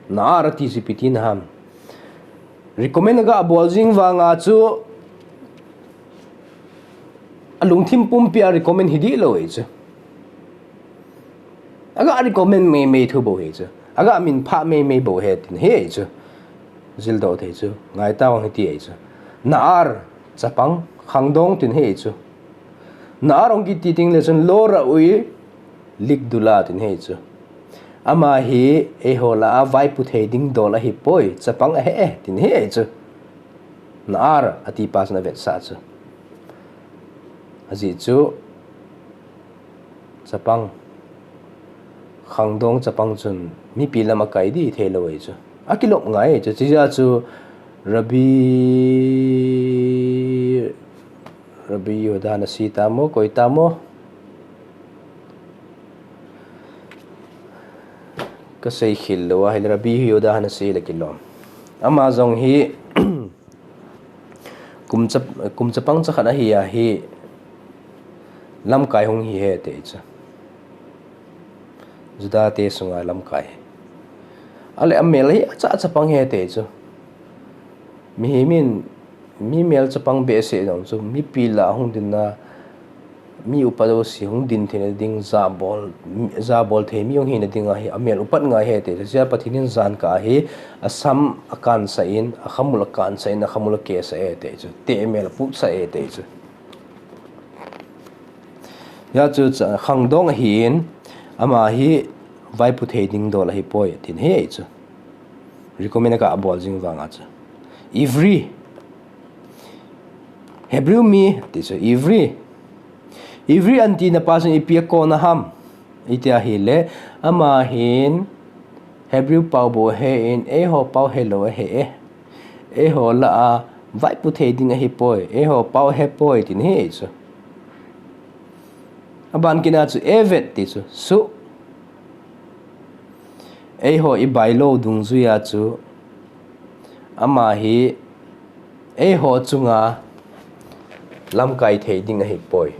Na'ar ati chu ipi tina ham. Recommend aga bol jing vanga chu alungthim pumpi a recommend hi dih lou ahi chu. Aga recommend meimei thu bou ahi chu. Aga minphah meimei bou ahi tin ahi chu. Jildoh thei chu. Ngai tauhite ahi chu. Na'ar chapang khangdong tin ahi chu. Na'ar hung kiti ding le chun lo ra'ui ligdula tin ahi chu. Ama hi eiho lah a vaipu thei ding dol ahipoi, chapang ahi e, tin ahi chu. Na'ar ati pa chun avetsah chu. Ajeh chu chapang, khangdong chapang chun mipi lam akai dih thei lou ahi chu. Akilop ngai chu, chujeh chu Rabbi, Rabbi Yehuda Hanasi tamo, koi tamo. Kasei khel lou ahile Rabbi Yehuda Hanasi le kilom. Ama jong hi kum cha, kum chapang chakhat ahi a hi lamkai hung hi ahi ati chu. Juda te sunga lamkai. Ale amel hi acha chapang ahi ati chu. Mihem in mi mel chapang behseh jong chu mipi lah a hung dinna, mi upa jouse hung din theina ding, jabol, jabol thei mi hung hina dinga hi amel upat ngai ahi ati chu. Chujeh a Pathen in jan kah a hi asam akansah in, akhamul akansah in, akhamul akesah e ati chu. Tehmel aputsah e ati chu. Hijeh chu cha, khangdong ahin, ama hi vaipu thei ding dol ahipoi, tin ahi chu. Recommend aga bol jing vanga chu. Ivri. Hebrew mi, ti chu, Ivri. Ivri antina pa chun ipi akona ham. Iti ahile, ama hin Hebrew pao bou ahin, eiho pao helou ahi e. Eiho lah a vaipu thei ding ahipoi, eiho pao ahipoi, tin ahi chu. Aban kit na chu Evet ti chu, suh. Eiho ibai lou dungjuia chu, ama hi eiho chunga lamkai thei ding ahipoi.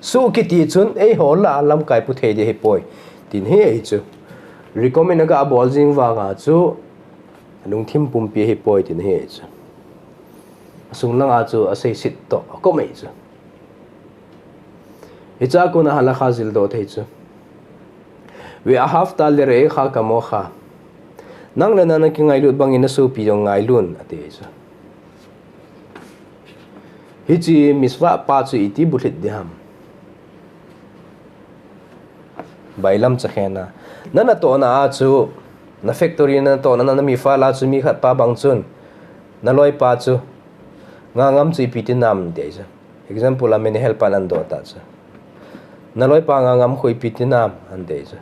Suh kiti chun eiho lah a lamkai pu thei ding ahipoi, tin ahi chu. Recommend aga bol jing vanga chu lungthim pumpi ahipoi tina ahi chu. Asung langa chu aseiset toh akom ahi chu. Hichea kona halakha jildoh thei chu. ואהבת לרעך כמוך. Nang le nang nakingailut bangin nasopi jong ngailun ati chu. Hiche מצוה pa chu iti bulhit ding ham. Bailam chakhen a. Na natohna a chu, na factory na natohna, na, na מפעל a chu mi khat pa bang chun, naloipa chu, nga ngam chu ipi ti nam ti chu. Example a מנהל pa nan doh ta chu. Naloipa nga ngam khu ipi ti nam ati chu.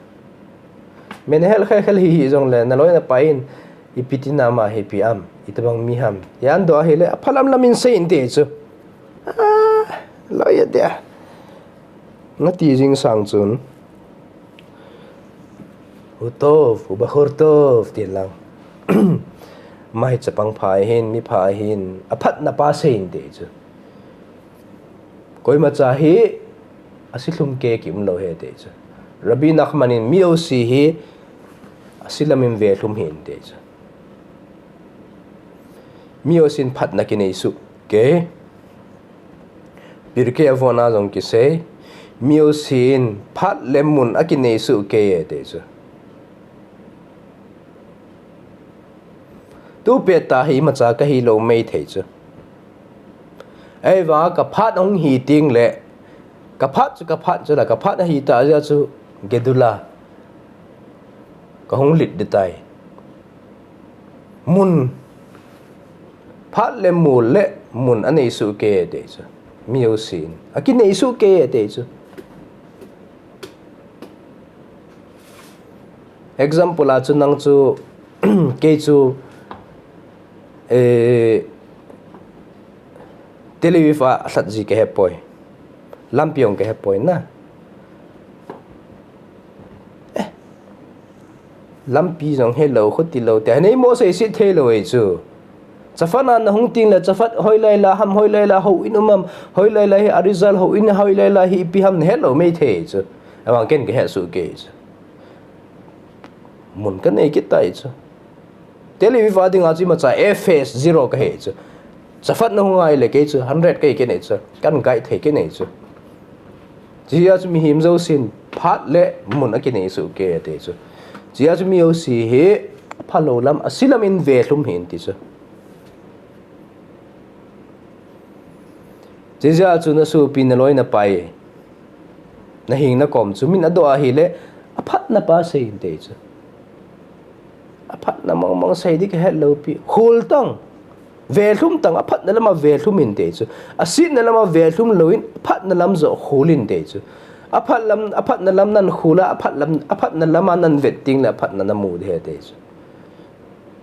מנהל khel khel hi hi jongle, naloi napa in, ipi ti nam a hi ipi am, itobang mi ham. Ti ahin doh ahile, aphalam lam in sei inte chu. Ah, loi a dia. Nati jing sang chun. הוא טוב, הוא בחור טוב, tin lang. Ama hi chapang pha ahin, mi pha ahin, aphatna pa sei inte chu. Koima cha hi, asilhum kei kium lou ahi ti chu. Rabbi Nachman in mi jouse hi, asilam in velhum ahi ati chu. Mi jousen phatna kinei soh kei. Pirkei Avot a jong kisei, mi jousen phat le mun akinei soh kei ati chu. Tupet a hi imacha kahi lou maithei chu. Ahivang ka phat ahung hi teng le, ka phat chu ka phat chu la, ka phat ahi ta jeh chu gedula. Kahung lit ding tai. Mun, phat le mun le mun anei soh kei ati chu. Mi jousen akinei soh kei ati chu. Example a chu nang chu, kei chu, eh, Tel Aviv a lhat ji kahepoi. Lampi jong kahepoi na. Eh, lampi jong helou, khuti lou, ti hi nei mo seiset thei lou ahi chu. Chafat a nahung teng le, chafat hoilai la ham, hoilai la houin um am, hoilai la hi a result houin, hoilai la hi ipi ham nahet lou maithei chu. Ahivang ken kahet soh kei chu. Mun kanei kit tai chu. Tel Aviv a dinga chu imacha F S zero kahi chu. Chafat nahung ngai le kei chu hundred kahi kit nei chu. Kan guide thei kit nei chu. Chujeh chu mihem jousen phat le mun akinei soh kei ati chu. Chujeh chu mi jouse hi aphalou lam, asilam in velhum ahi ati chu. Chujeh chu nasopi naloi napai, naheng nakom chu min adoh ahile, aphatna pa sei inte chu. Aphatna mong mong sei ding kahet lou pi. Khol tang. Velhum tang, aphatna lama velhum inte chu. Asetna lama velhum louvin, aphatna lam joh khol inte chu. Aphat lam, aphatna lam nan khol a, aphat lam, aphatna lama nan vet teng le, aphatna namu ding ahi ati chu.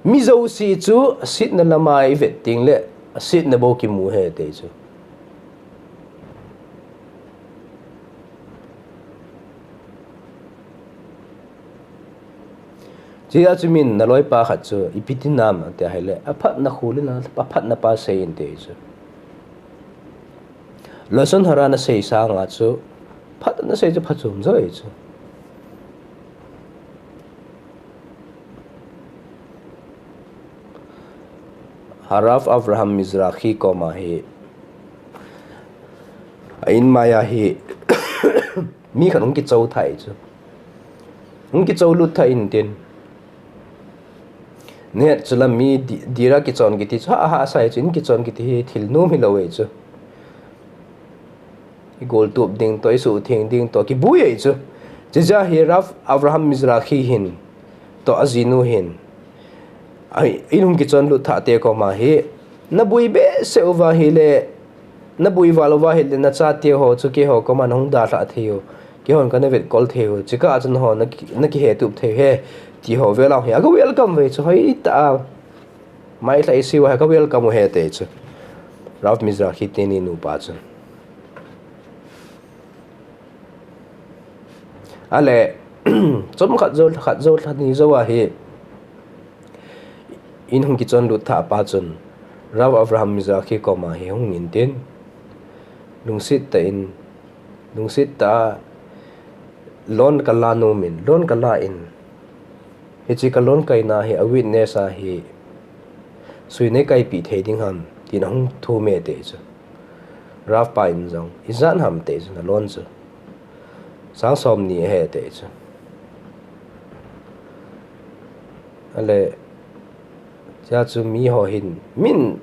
Mi jouse chu asetna lama ivet teng le, asetna bou kimu ahi ati chu. Chujeh chu min naloipa khat chu ipi ti nam ati ahile, aphatna khol in, aphatna pa sei inte chu. Lashon hara nasei sanga chu, phat nasei chu phachom jo ahi chu. Harav Avraham Mizrahi koma hi, a in maiya hi, mi khat hung kichou thei chu. Hung kichou lut thei intin. Nahet chu la mi di-, dira kichon kiti chu, ha, ha, sai chu in kichon kiti hi thil nom hilou ahi chu. Igol tup ding toh, isuhtheng ding toh, kibui ahi chu. Chujeh hi Rav Avraham Mizrahi hin, toh ajinu hin. Ai, in hung kichon lut thah te koma hi. Nabui behseh uva ahile, nabui val uva ahile, nachate ho chu keiho koma nahung dalhah thei u. Keihon kana vetkol thei u. Chukah a chun ho naki, nakihetup thei u ahi. Ti ho vel a hi. Aga welcome uve chu hoitah a. Mailhah isi uva hi aga welcome u ahi ati chu. Rav Mizrahi teni nupa chun. Ale, chomkhat jou, khat jou, lha ni jou ahi. In hung kichon lut thah pa chun, Rav Avraham Mizrahi koma hi hung intin. Lungset tah in, lungset tah a, loan kala nom in, loan kala in. Hiche ka loan kaina hi a witness a hi sui nei kaipi thei ding ham, tin ahung thum e ati chu. Ralph pa in jong, ijat ham ati chu, na loan chu sang som ni ahi ati chu. Ale, tia chu mi ho hin, min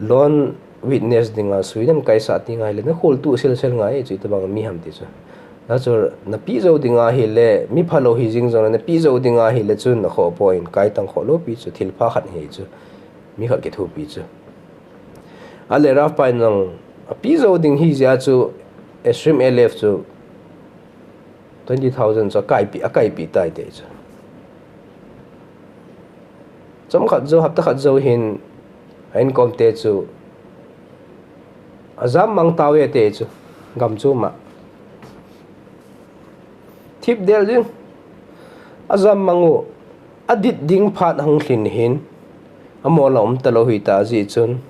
loan witness dinga sui nei kaisah ti ngai le, na khol tu sel sel ngai chu, itobang mi ham ti chu. Na chu, na pi jou dinga hi le, mi phalou hi jing jong, na pi jou dinga hi le chun, na kho po in, kai tang kho lou pi chu, thil pha khat hi chu, mi khat kithupi chu. Ale Ralph pa in jong, a pi jou ding hi jeh chu, Extreme A L F chu, twenty thousand chu akaipi, akaipi tai ati chu. Chomkhat jou, hapta khat jou hin, a income te chu ajam mang tauve ati chu, gam chu ma. Thip del ding. Ajam mang u, adit ding phat ahung lhin hin, amol a um talou hita jeh chun,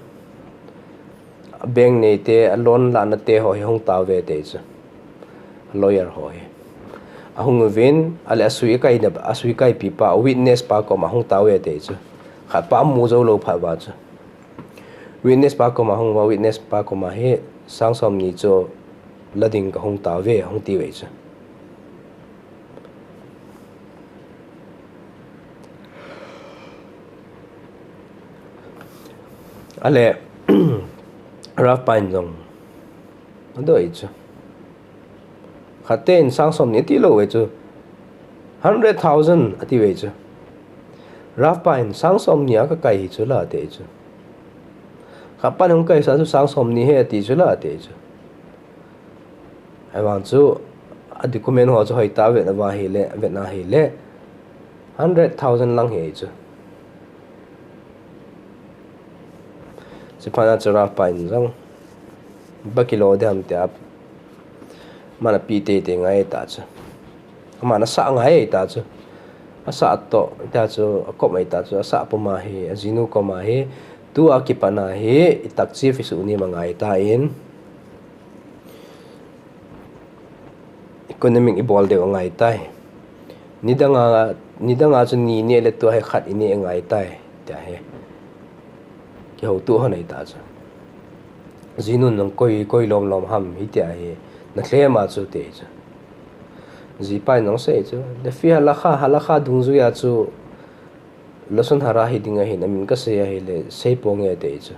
a bank neite, a loan lahna te ho hi hung tauve ati chu. A lawyer ho hi. Ahung uvin, ale asui kaina, asui kaipi pa, witness pa koma hung tauve ati chu. Khat pa amu jou lou phat uva chu. Witness pa koma hung uva, witness pa koma hi sang som ni chu la ding kahung tauve, hung tiuve chu. Ale, Ralph pa in jong, adoi chu. Khat te in sang som ni ati lou ve chu. Hundred thousand ati ve chu. Ralph pa in sang som ni a kakai hi chu la ati chu. Khat pa in hung kaisah chu sang som ni ahi ati chu la ati chu. Ahivang chu, a document ho chu hoitah a vet uva ahile, vetna ahile, hundred thousand lang ahi chu. Chuphat na chu Ralph pa in jong, ba kilo ding ham tia, aman api teitei ngai ta chu. Aman asah ngai ta chu. Asah toh, tia chu, akop mai ta chu, asah puma hi, ajinu koma hi, tua kipatna hi, i tak chief isuh ni ma ngai tan, economic ibol diu angai tai. Nidanga, nidanga chu ni neh le tua hi khat ineh angai tai, tia hi. Kihoutoh hon ahi ta chu. Jinun jong koi, koi lom lom ham, hitia hi. Na lhem a chu ati chu. Jipa in jong asei chu. Lefi halakha, halakha dungjuia chu Lashon hara hi ding ahin, amin kasei ahile, sei ponge ati chu.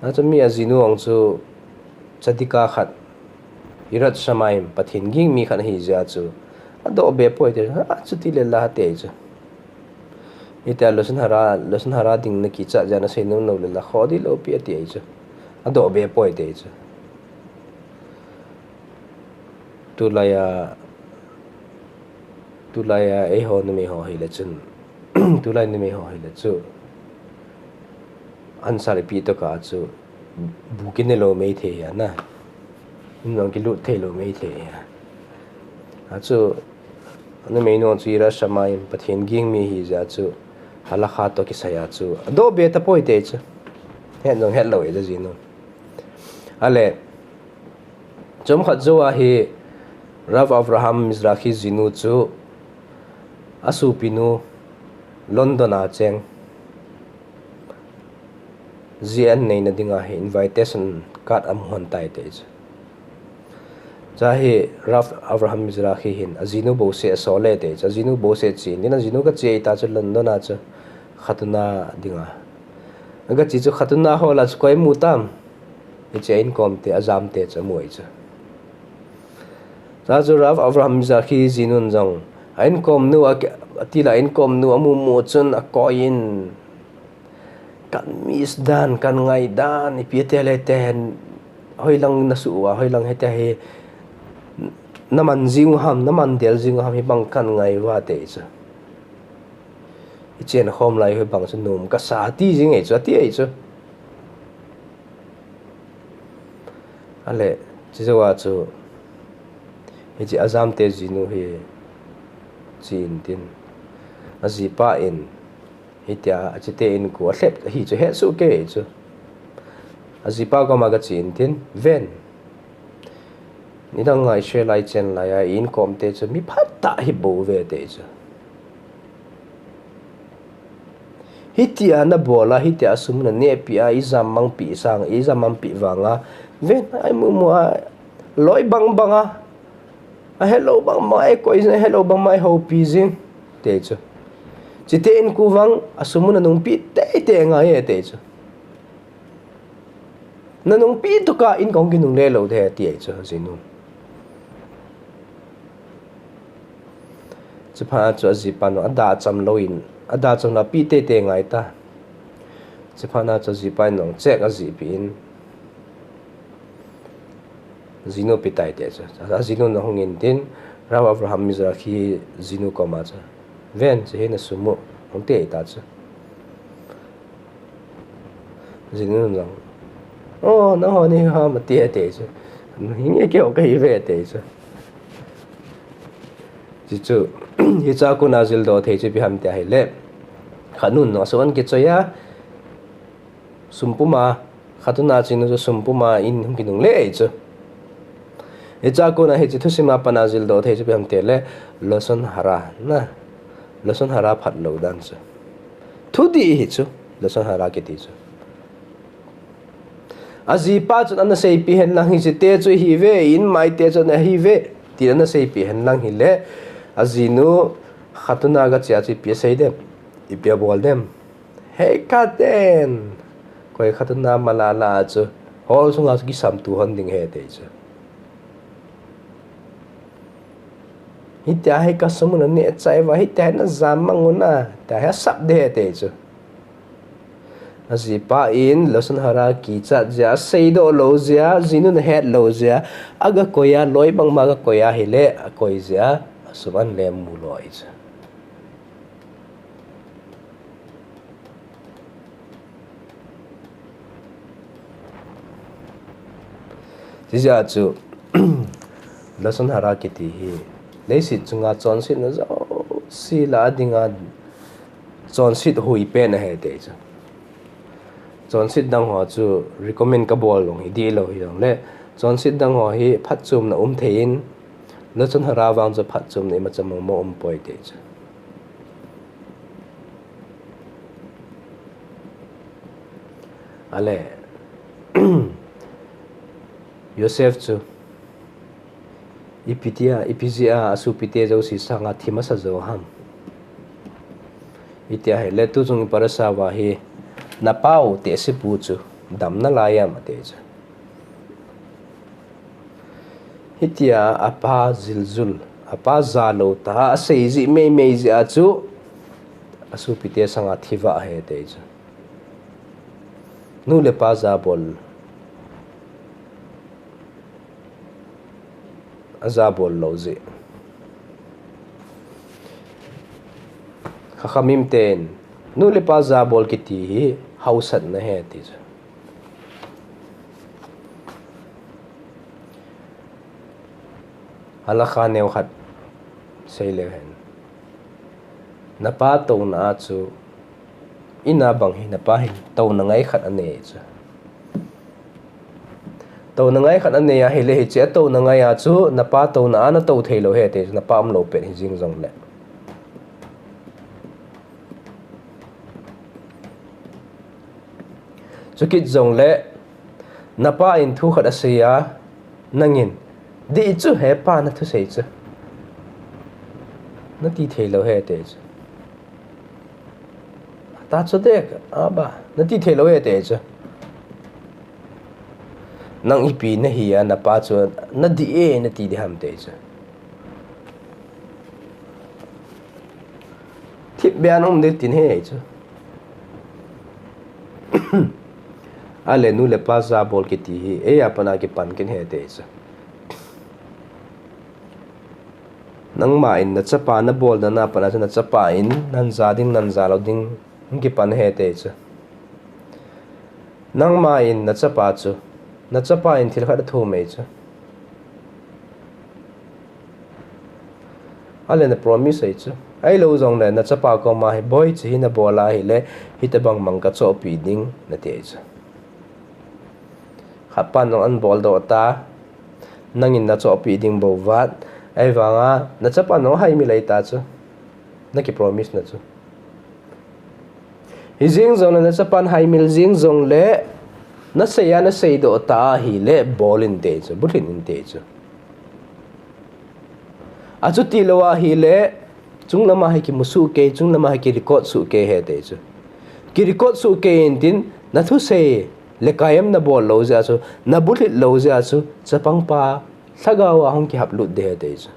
Achu mi ajinu ang chu, tzadika khat, Yirat Shamayim, Pathen ging mi khat ahi jeh a chu, adoh be poi ati chu, a chuti le la ati chu. Hitia Lashon hara, Lashon hara ding na kichat jeh a nasei nom nom le la, kho ding lou pi ati chu. Adoh be poi ati chu. Tulai a, tulai a, eiho numei ho hile chun, tulai numei ho hile chu, answer ipi toh kah chu, bu kine lou mei thei ahi na. In jong kilut thei lou mei thei ahi. Achu, numei nu chu Yirat Shamayim, Pathen ging mi ahi jeh a chu, halakha toh kisai a chu, adoh be tapoi ati chu. Het jong het lou e, ajinu. Ale, chomkhat jou a hi Rav Avraham Mizrahi jinu chu asopinu London a cheng J N neina dinga hi invitation card amu hon tai ati chu. Chua hi Rav Avraham Mizrahi hin ajinu bouseh asol e ati chu. Ajinu bouseh che in, ajinu kache ta chu London a chu khatuna dinga. Agache chu khatuna hall a chu koi amu tam. Hiche a income te, ajam te chu amu ahi chu. Chua chu Rav Avraham Mizrahi jinun jong, a income nu, a, ati la income nu amu mu chun akoi in, ka miss dan, ka ngai dan, ipi ati le ati hen, hoilang nasu uva, hoilang hitia hi, naman jing u ham, naman del jing u ham, hibang ka ngai uva ati chu. Ichen khom lai hibang chu nom kasa ati jing ahi chu, ati ahi chu. Ale, chujou a chu, hiche ajam te jinu hi, che in tin, ajipa in, hitia, achete in ku, alhep, hi chu het soh kei chu. Ajipa koma gache in tin, ven. Nidang ngai she lai chen lai a, income te chu, mi phatah hi bou ve ati chu. Hitia nabol a, hitia sum nanehpi a, ijam mangpi sang, ijam mangpi vanga, ven, imu mu a, loi bang bang a, ahelou bang bang a, ikoi jing, ahelou bang bang a, ihoupi jing, ti chu. Chite in ku vang, asum nanungpi teitei ngai e, ti chu. Nanungpi tuka in kong kinungle lou de, ti chu, ajinu. Chuphat chu ajipa nu, adacham lou in, adacham lou pi teitei ngai ta. Chuphat chu ajipa in nong chek ajihpi in, jinu pi tai ti chu. Ajinu nahung in tin, Rav Avraham Mizrahi jinu koma chu. Ven, chu hi nasum u, hung tei ta chu. Jinu jong. O, nangho ni ham ati e ti chu. Hinge keu kahi ve ti chu. Ti chu, hicha kona jildoh thei chu ipi ham ti ahile. Khatnun nung asum an kichoi a. Sum puma, khatuna chingnu chu sum puma in hung kinungle e chu. Hicha kona hiche thusim a pat a jildoh thei chu ipi ham tile, lashon hara, na. Lashon hara phat lou dan chu. Thudih hi chu, lashon hara kiti chu. Ajipa chun ana seipi hen lang hiche te chu ihi ve, in mai te chu ana hi ve, ti ana seipi hen lang hile, ajinu khatuna gache a chu ipi asei dem, ipi abol dem. Hei katen, koi khatuna mala la chu, hall sunga chu kisam tu hon ding ahi ti chu. Hitia hi kasum u naneh chai uva, hitia hi najam mang u na, tia hi asap de ti chu. Ajipa in, lashon hara kichat jeh a, aseidoh lou jeh a, jinu nahet lou jeh a, agakoi a, loi bang ma agakoi a hile, akoi jeh a, asum an le mu lou ahi chu. Chijeh a chu, lashon hara kiti hi, leiset chunga chonsetna jouse lah a dinga chonset hui pen ahi ti chu. Chonset dang ho chu recommend kabol lou hi dihlou hijongle, chonset dang ho hi phatchomna um thei in, lashon hara vang chu phatchomna imacha mong mong um poi ti chu. Ale, Joseph chu, ipi tia, ipi jeh a, asopite jouse sanga thi masa jou ham. Iti ahile tuchung parasha uva hi, napau tehsepu chu, dam nalai am ati chu. Hitia apa ziljul, apa jalou tah a asei jeh meimei jeh a chu, asopite sanga thivah ahi ti chu. Nu le pa jabol, ajabol lou jeh. Chachamim ten, nu le pa jabol kiti hi haosatna ahi ti chu. Halakha neo khat seileu hen. Napa touna a chu, in a bang hi napa hin touna ngai khat anei chu. Touna ngai khat anei ahile hiche atouna ngai a chu, napa touna a natou theilou ahi ti chu, napa umlou pet hijing jongle. Chukit jongle, napa in thu khat asei a, nangin, dih chu hepa nathusei chu, nati theilou ahi ti chu. Ata chu dek, aba, nati theilou ahi ti chu. Nang ipi nahi a, napa chu, nadih e, nati diham ti chu. Thipbeh a naum ding tin ahi chu. Ale nu le pa jabol kiti hi, eia pat a kipan kit ahi ti chu. Nangma in nachapa nabolna a pat a chu nachapa in nahin ja ding, nahin jalou ding, kipan ahi ti chu. Nangma in nachapa chu, nachapa in thil khat athum e chu. Ale na promise e chu. Ahilou jongle nachapa koma hi, boi, hiche hi nabol ahile, hitobang mang kachohpeh ding, nati e chu. Khatpan jong ahin boldoh ta, nangin nachohpeh ding bou vat, ahivanga, nachapan jong ahaimil ahi ta chu. Naki promise na chu. Hijeng jongle nachapan haimil jeng jongle, nasei a nasei doh ta ahile bol inte chu, bulhit inte chu. Achuti lou ahile, chunglama hi kimusuh kei, chunglama hi kirecord suh kei hite chu. Kirecord suh kei intin, nathusei le kaiyem nabol lou jeh a chu, nabulhit lei jeh a chu, chapangpa lhagao a hung kihaplut ding hite chu.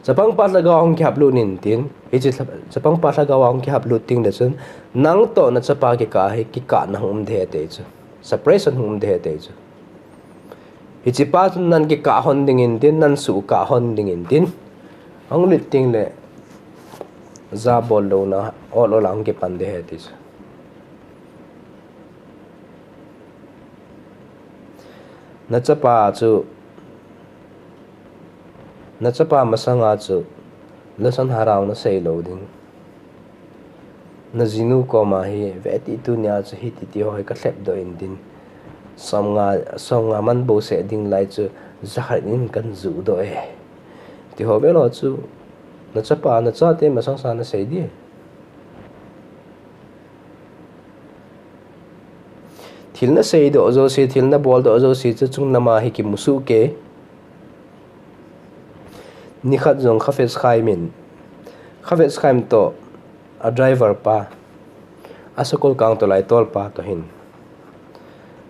Chapangpa lhagao a hung kihaplut intin, hiche lha-, chapangpa lhagao a hung kihaplut tengle chun, nang toh nachapa kikah hi, kikahna hung um ding hite chu. Separation hung um ding hite chu. Hichepa chun nan kikah hon ding intin, nan suhkah hon ding intin. Hung lut tengle, jabol louna, ol ol a hung kipan ding hite chu. Nachapa chu, nachapa masanga chu, lesson harau nasei lou ding. Najinu koma hi, veti tunia chu hiti ti ho hi kalhep doh intin. Somnga, somnga man bouseh ding lai chu, jakhat in kan juh doh e. Ti ho velo chu, nachapa, nachate masang sa nasei ding. Thil nasei doh jouse, thil nabol doh jouse chu chunglama hi kimusuh kei. Nikhat jong Chafetz Chaim in, Chafetz Chaim toh a driver pa, asakol kangtolai tolpa toh hin,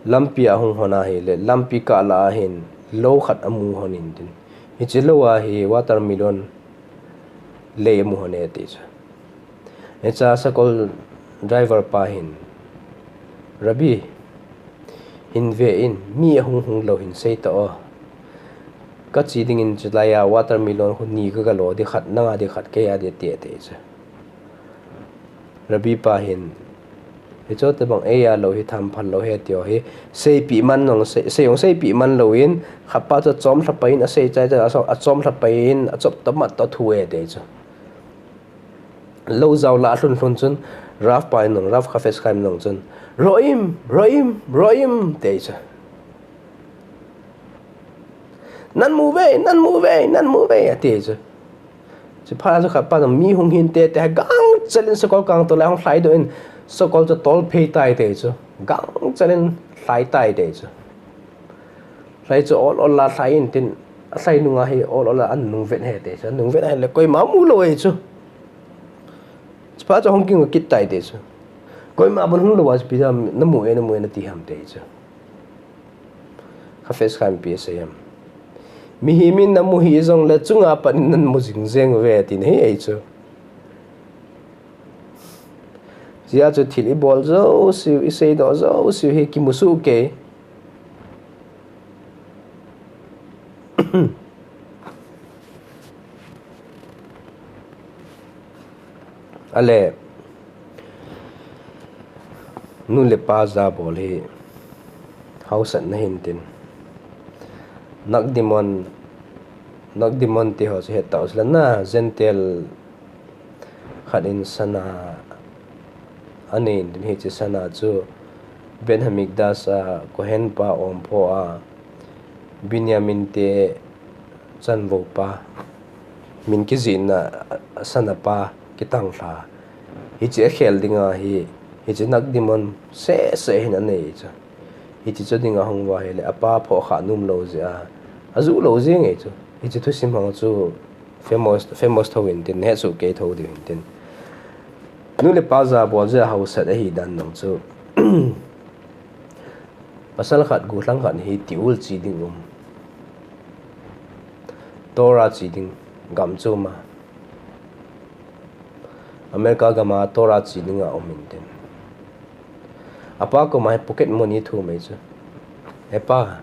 lampi a hung hon ahile, lampi kah lah a hin, lou khat amu hon intin. Hiche lou a hi watermelon lei amu hon e ti chu. Hichea sakol driver pa hin, Rabbi, hin ve in, mi ahung hung lou hin sei ta o. Kache dingin chulai a watermelon khu ni kagalo ding, khat nanga ding, khat keia ding ati e ti chu. Rabbi pa hin, hiche tobang eia lou hi thamphal lou ahi ti ho hi, seipeh man nung, sei, sei jong seipeh man louvin, khatpa chu achom lhapai in, asei chai chai, achom lhapai in, achop toh mat toh thu e ti chu. Lou jao lah a lhun lhun chun, Rav pa in nung, Rav Chafetz Chaim nung chun, Ro'im, Ro'im, Ro'im, ti chu. Nan mu ve, nan mu ve, nan mu ve, ati chu. Chuphat a chu khatpa nung mi hung hinte, ti gangchel in sakol kangtolai hung lhai doh in, sakol chu tolphei tai ti chu. Gangchel in lhai tai ti chu. Lhai chu ol ol a lhai intin, alhai nunga hi ol ol a anung vet ahi ti chu, anung vet ahile koima mu lou ahi chu. Chuphat chu hung kingo kit tai ti chu. Koima bon hung lou a chu ipi jeh a namu e, namu e nati ham ti chu. Chafetz Chaim ipi asei em. Mihem in namu hih jongle chunga pat in namu jing jeng uve ati ahi chu. Hijeh a chu thil ibol jouseu, isei doh jouseu hi kimusuh kei. Ale, nu le pa jabol hi haosatna hintin. Nakdimon, Nakdimon ti ho chu het tau chula na, Gentile khat in sana anei intin, hiche sana chu Beit Hamikdash a Kohen pa ompho a, Binyamin te chanvou pa, min kijihna sana pa kitang lha. Hiche akhel dinga hi, hiche Nakdimon seh seh hin anei chu. Hiche chu dinga hung uva ahile, apa phoh kha nom lou jeh a, ajuh lou jeng e chu. Hiche thusim ho chu famous, famous thou intin, nahet soh kei thou diu hintin. Nu le pa jabol jeh a haosat ahi dan nung chu. Pasal khat, gollhang khat hi tiul che ding um. Torah che ding gam chom a. America gam a Torah che dinga um intin. Apa koma hi pocket money thum e chu. He pa,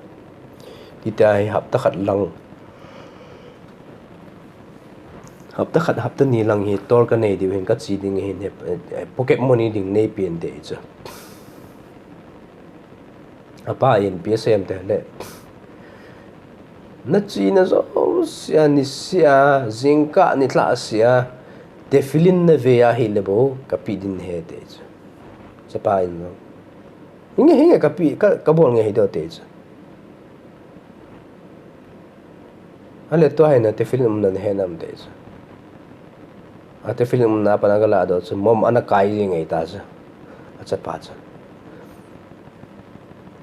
hitia hi hapta khat lang, hapta khat, hapta ni lang hi Torah kanei diu hin, kache ding ahin, he, he, pocket money ding neipen ti chu. Apa in ipi asei em tile, nachena jousea, nisea, jingkah nilhah sea, tefillin navei ahile bou, kapeh ding ahi ti chu. Chapa in jong, hinge, hinge, kapeh, ka, kabol nge hi doh ti chu. Ale tua hi na tefillin umna nahe nam ti chu. A tefillin umna a pat a gala doh chu mom ana kai jing ahi ta chu. Achapa chu.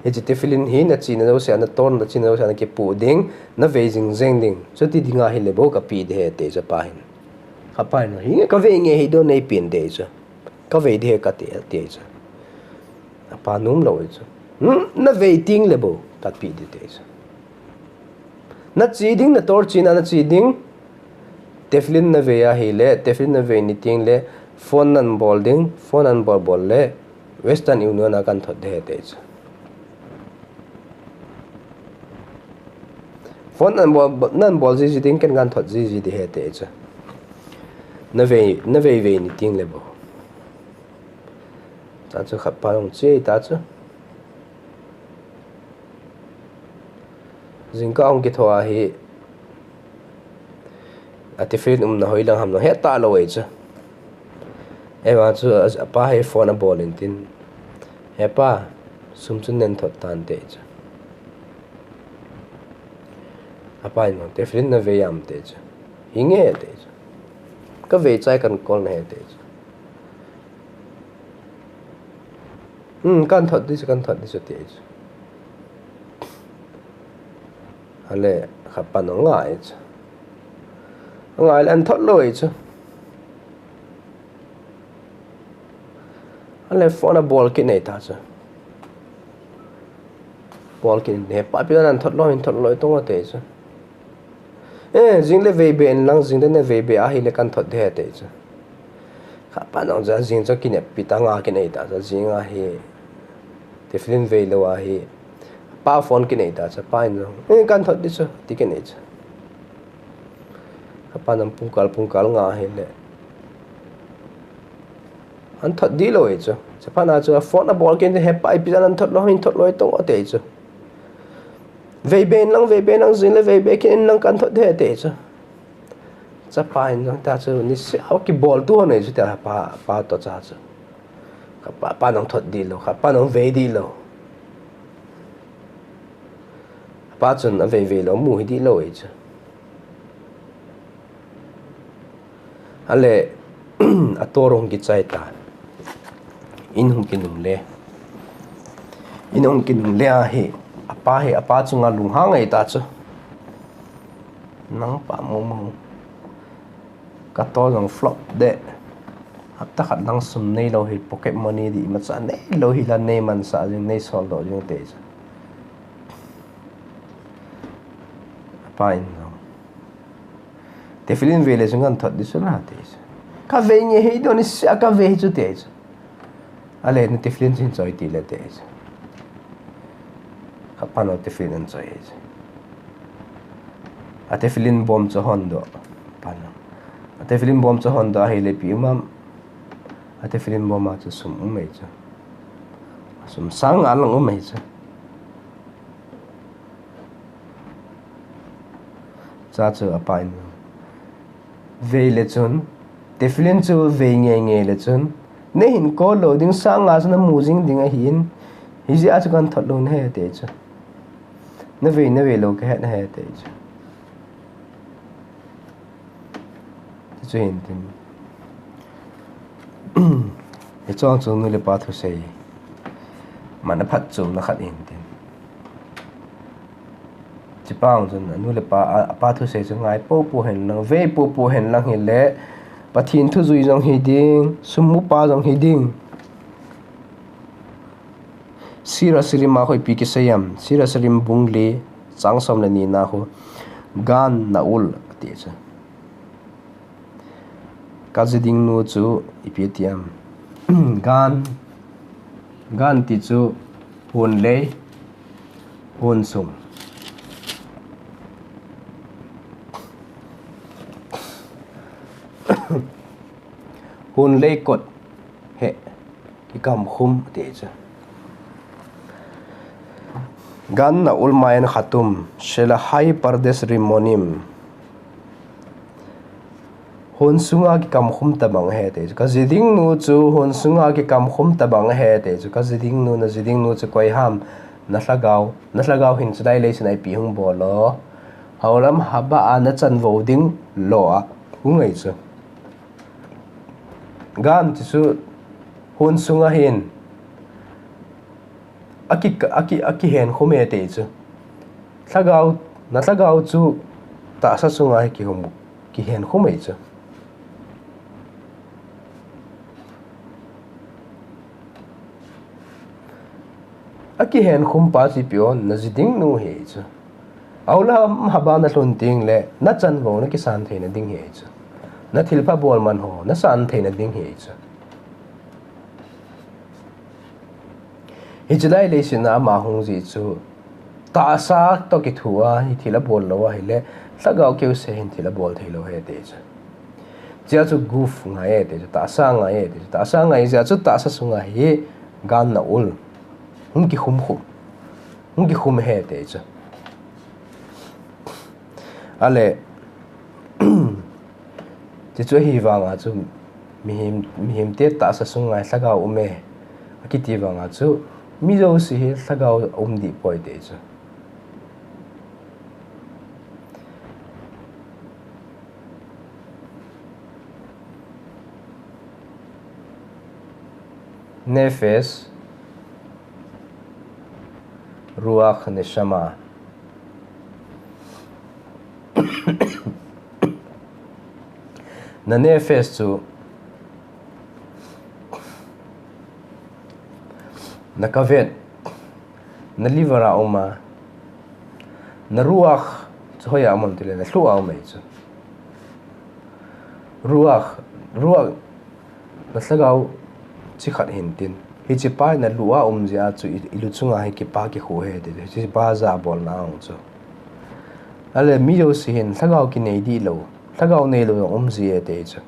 Hiche tefillin hi nachena jouse a, nator nachena jouse a nakipoh ding, navei jing jeng ding. Chuti dinga hile bou kapeh ding ahi ati chu apa hin. Apa hin, hinge kavei nge hi doh neipen ati chu. Kavei ding ahi kati, ati chu. Apa nom lou ahi chu. Hmm, navei tengle bou, kapeh ding ati chu. Nache ding, nator chena nache ding. Tefillin navei ahile, tefillin navei ni tengle, phone nabol ding, phone nabol bol le, Western Union a kahin thot ding ahi ati chu. Phone nabol, nabol jiji ding, ken kahin thot jiji ding ahi ati chu. Navei, navei vei ni tengle bou. Chuin chu khatpa jong che ta chu. Jingkah ahung kithou ahi, a tefillin umna hoilang ham jong heta lou ahi chu. Eva chu a, apa hi phone abol in tin, "He pa, sum chu nein thot tan," ati chu. Apa in jong, "Tefillin navei am?" ati chu. "Hinge," ati chu. "Kavei chai kahin call nahi," ati chu. "Hmm, kahin thot ding chu, kahin thot ding chu," ati chu. Ale, khatpan angai chu. Angai le ahin thot lou ahi chu. Ale, phone abol kit ahi ta chu. Bol kit in, "He pa, ipi jeh a nahin thot lou, hin thot lou tong," ati chu. "Eh, jing le vei be in lang, jing le navei be ahile kahin thot ding ahi," ati chu. Khatpan jong chu, jing chu kineppi tah a nga kit ahi ta chu, jing ahi. Tefillin vei lou ahi. Apa phone kit ahi ta chu, apa in jong, "Eh, kahin thot ding chu," ati kit ahi chu. Khatpan jong pungkal, pungkal nga ahile. Ahin thot ding lou ahi chu. Chuphat na chu, phone abol kit in, "He pa, ipi jeh a nahin thot lou, hin thot lou tong," ati chu. "Vei be in lang, vei be in lang, jing le vei be kit in lang kahin thot ding ahi," ati chu. Chapa in jong ta chu, niseh a kibol tu hon ahi chu tia pa, pa toh cha chu. Khatpa, pa jong thot ding lou, khatpa jong vei ding lou. Apa chun avei vei lou, mu hi ding lou ahi chu. Ale, ator hung kichai ta. In hung kinungle. In hung kinungle ahi. Apa hi, apa chunga lunghang ahi ta chu. "Nang pa mo mo. Kator jong flop deh. Hapta khat lang sum neilou hi, pocket money ding imacha neilou hi la, neimansah jing, neisol doh jing," ati chu. Apa in jong, "Tefillin vei le chun kahin thot ding chu la," ati chu. "Kavei nge hi doh, niseh a kavei hi chu," ati chu. Ale, "Na tefillin chu hin choi tile," ati chu. Khatpan jong tefillin ahin choi ahi chu. A tefillin bom chu ahon doh. Pan jong, a tefillin bom chu ahon doh ahile, ipi um am? A tefillin bom a chu sum um ahi chu. Sum sang nga lang um ahi chu. Chuin chu apa in, "Vei le chun, tefillin chu vei nge nge le chun, neihin call lou ding, sang nga chu namu jing ding ahin, hijeh a chu kahin thot lou nahi," ati chu. "Navei, navei lou kahet nahi," ati chu. Chuche chu hin tin. Hiche chu nu le pa thusei. Mana phatchomna khat hin tin. Chuphat chun anu le apa, apa thusei chu ngai popo hen lang, vei popo hen lang hile, Pathen thu jui jong hiding, sum mu pa jong hiding. Sira Sirim a khu ipi kisei em? Sira Sirim bung li, chang som le ni na khu, Gan Naul ati chu. Ka jiding nu chu ipi ati em? Gan, Gan ti chu hun lei, hun sung. Hun lei kot he kikamkhum ati chu. Gan Naul Mayan Khatum, Shelahai Pardes Rimonim. Hun sunga kikamkhum tabang ahi ati chu. Ka jiding nu chu hun sunga kikamkhum tabang ahi ati chu. Ka jiding nu, na jiding nu chu koi ham? Na lhagao, na lhagao hin chulai leiset a ipi hung bol o. Houlam haba a na chanvo ding lo a hung ahi chu. Gan ti chu hun sunga hin aki, aki, akihen khum e ti chu. Lhagao, na lhagao chu tahsa sunga hi kihum, kihen khum e chu. Akihen khum pa chu ipi ham, na ji ding nu ahi chu. Aula mahaba na lhun ding le, na chanvo na kisan theina ding ahi chu. Na thilpha bol man ho, na san theina ding ahi chu. Hiche lai leiset a ama hung ji chu, tahsa toh kithoa, hi thil abol lou ahile, lhagao keu se hin thil abol thei lou ahi ti chu. Chea chu guf ngai e ti chu, tahsa ngai e ti chu, tahsa ngai jeh chu tahsa sunga hi gan na ul. Hung kikhum khum. Hung kikhum ahi ti chu. Ale, ti chu ahivanga chu mihem, mihemte tahsa sunga lhagao um e. Akiti vanga chu mi jouse hi lhagao um dih poi ti chu. Nefesh, Ruach, Neshama. Na nefesh chu na kaveh, na liver a um a, na ruach chu hoiya um ham tile na lhu a um ahi chu. Ruach, ruach, na lhagao chi khat hintin. Hiche pa hi na lu a um jeh a chu i, i lu chunga hi kipa kikhu ahi ti chu. Hiche pa jabolna a um chu. Ale mi jouse hin lhagao kinei dih lou, lhagao neilou jong um ji e ti chu.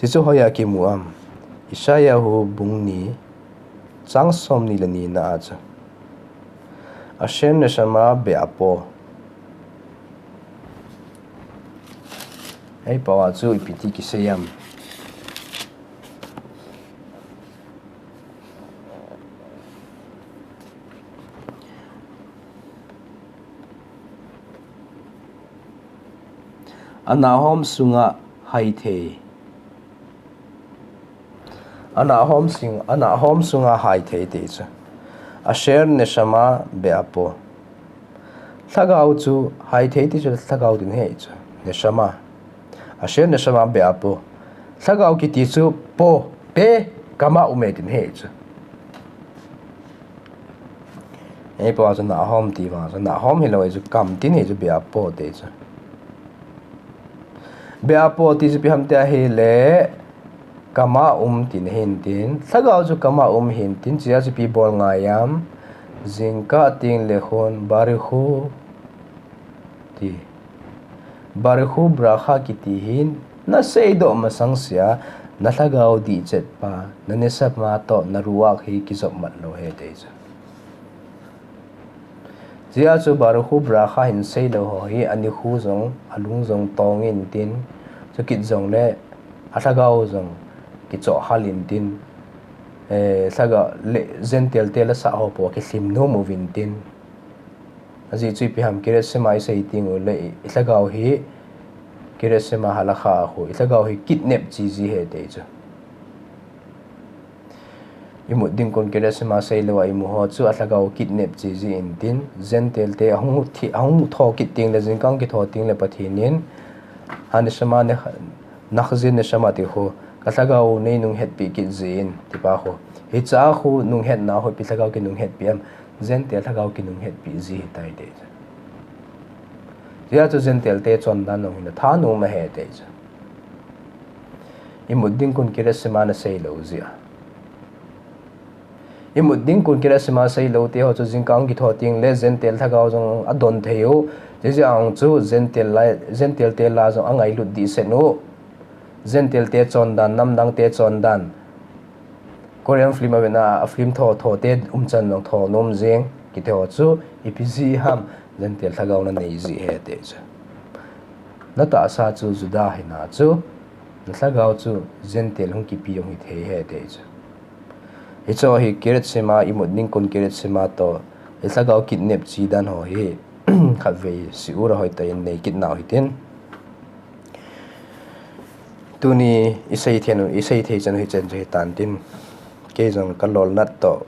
Chuchu hoiya kimu ham? Isaiah hu bung ni, chang somni le ni na a chu. Asher neshama be'apo. Ei pao a chu ipi ti kisei ham? Anahom sunga haithei. Anahom sing, anahom sunga haithei ti chu. Asher neshama be'apo. Lhagao chu haithei ti chu lhagao tin ahi chu. Neshama. Asher neshama be'apo. Lhagao kiti chu po, pe, kama um e tin ahi chu. Ei pao a chu nahom ti vang chu, nahom hilou ahi chu, kam tin ahi chu, be'apo ti chu. Be'apo ti chu ipi ham ti ahile, kama um tina hintin, lhagao chu kama um hintin, chea chu ipi bol ngai ham? Jingkah teng le khun, baruchu ti. Baruchu bracha kiti hin, na seidoh masang sea, na lhagao dihchet pa, na neshama toh, na ruach hi kijop mat lou ahi ti chu. Chea chu baruchu bracha hin seilou ho hi, anikho jong, alung jong tong intin, chukit jongle, alhagao jong kichoh hal intin, eh, lhagao le, Gentile te lasah ho po kilhem nom uvin tin. Ajeh chu ipi ham, Kiryat Shema isei teng uleh, i, ilhagao hi, Kiryat Shema halakha a khu, ilhagao hi kidnap chi ji ahi ti chu. Imut ding kon Kiryat Shema seilou a imu ho chu alhagao kidnap chi ji intin, Gentile te ahung thi, ahung tho kit teng le, jingkah kitho teng le Pathen in, ha neshama ne, nachzir neshama ti khu, ka lhagao nei nunghetpi kit jin, ti pa khu. Hichea khu nunghetna khu ipi lhagao kinunghetpi ham, Gentile lhagao kinunghetpi ji ahitai ti chu. Chea chu Gentile te chondan jong hin athanom ahi ti chu. Imut ding kon Kiryat Shema na seilou jeh a. Imut ding kon Kiryat Shema seilou te ho chu jingkah kitho teng le Gentile lhagao jong adon thei u. Chujeh a chu Gentile la, Gentile te la jong angailut dehset u. Gentile te chondan, namdang te chondan. Korean film a vena, a film tho, tho te umchan jong tho nom jeng, kiti ho chu, ipi jeh ham, Gentile lhagao na nei jeh ahi ti chu. Na tahsa chu Juda hina chu, na lhagao chu Gentile hung kipe jong hithei ahi ti chu. Hichu hi Kiryat Shema, imut ding kon Kiryat Shema toh, ilhagao kidnap chi dan ho hi, khatvei shiur a hoitah in nei kit nau hitin. Tuni isei thei u, isei thei chan u hichan chu hitan tin. Kei jong kalolnat toh,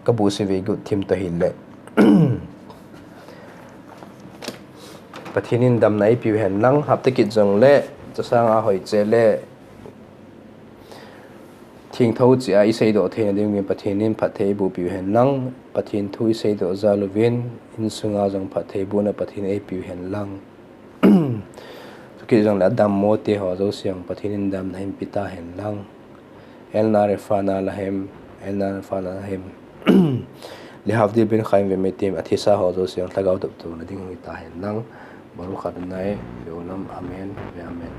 kabuhse vei gut thim toh hile, Pathen in damna eipiu hen lang, hapta kit jongle, chasanga hoiche le, thengtho cheh a iseidoh theina dingin Pathen in phatthei eibohpiu hen lang, Pathen thu iseidoh jal uvin, insunga jong phatthei bohna Pathen in eipiu hen lang. Chukit jongle adammo te ho jouse jong Pathen in damna hinpe tahen lang. Elna refana lahem, elna refana lahem. Lehavdil ben chaim vemetim, athisa ho jouse jong lhagao tuptuna ding hitahen lang. Baruch Adonai leolam, amen veamen.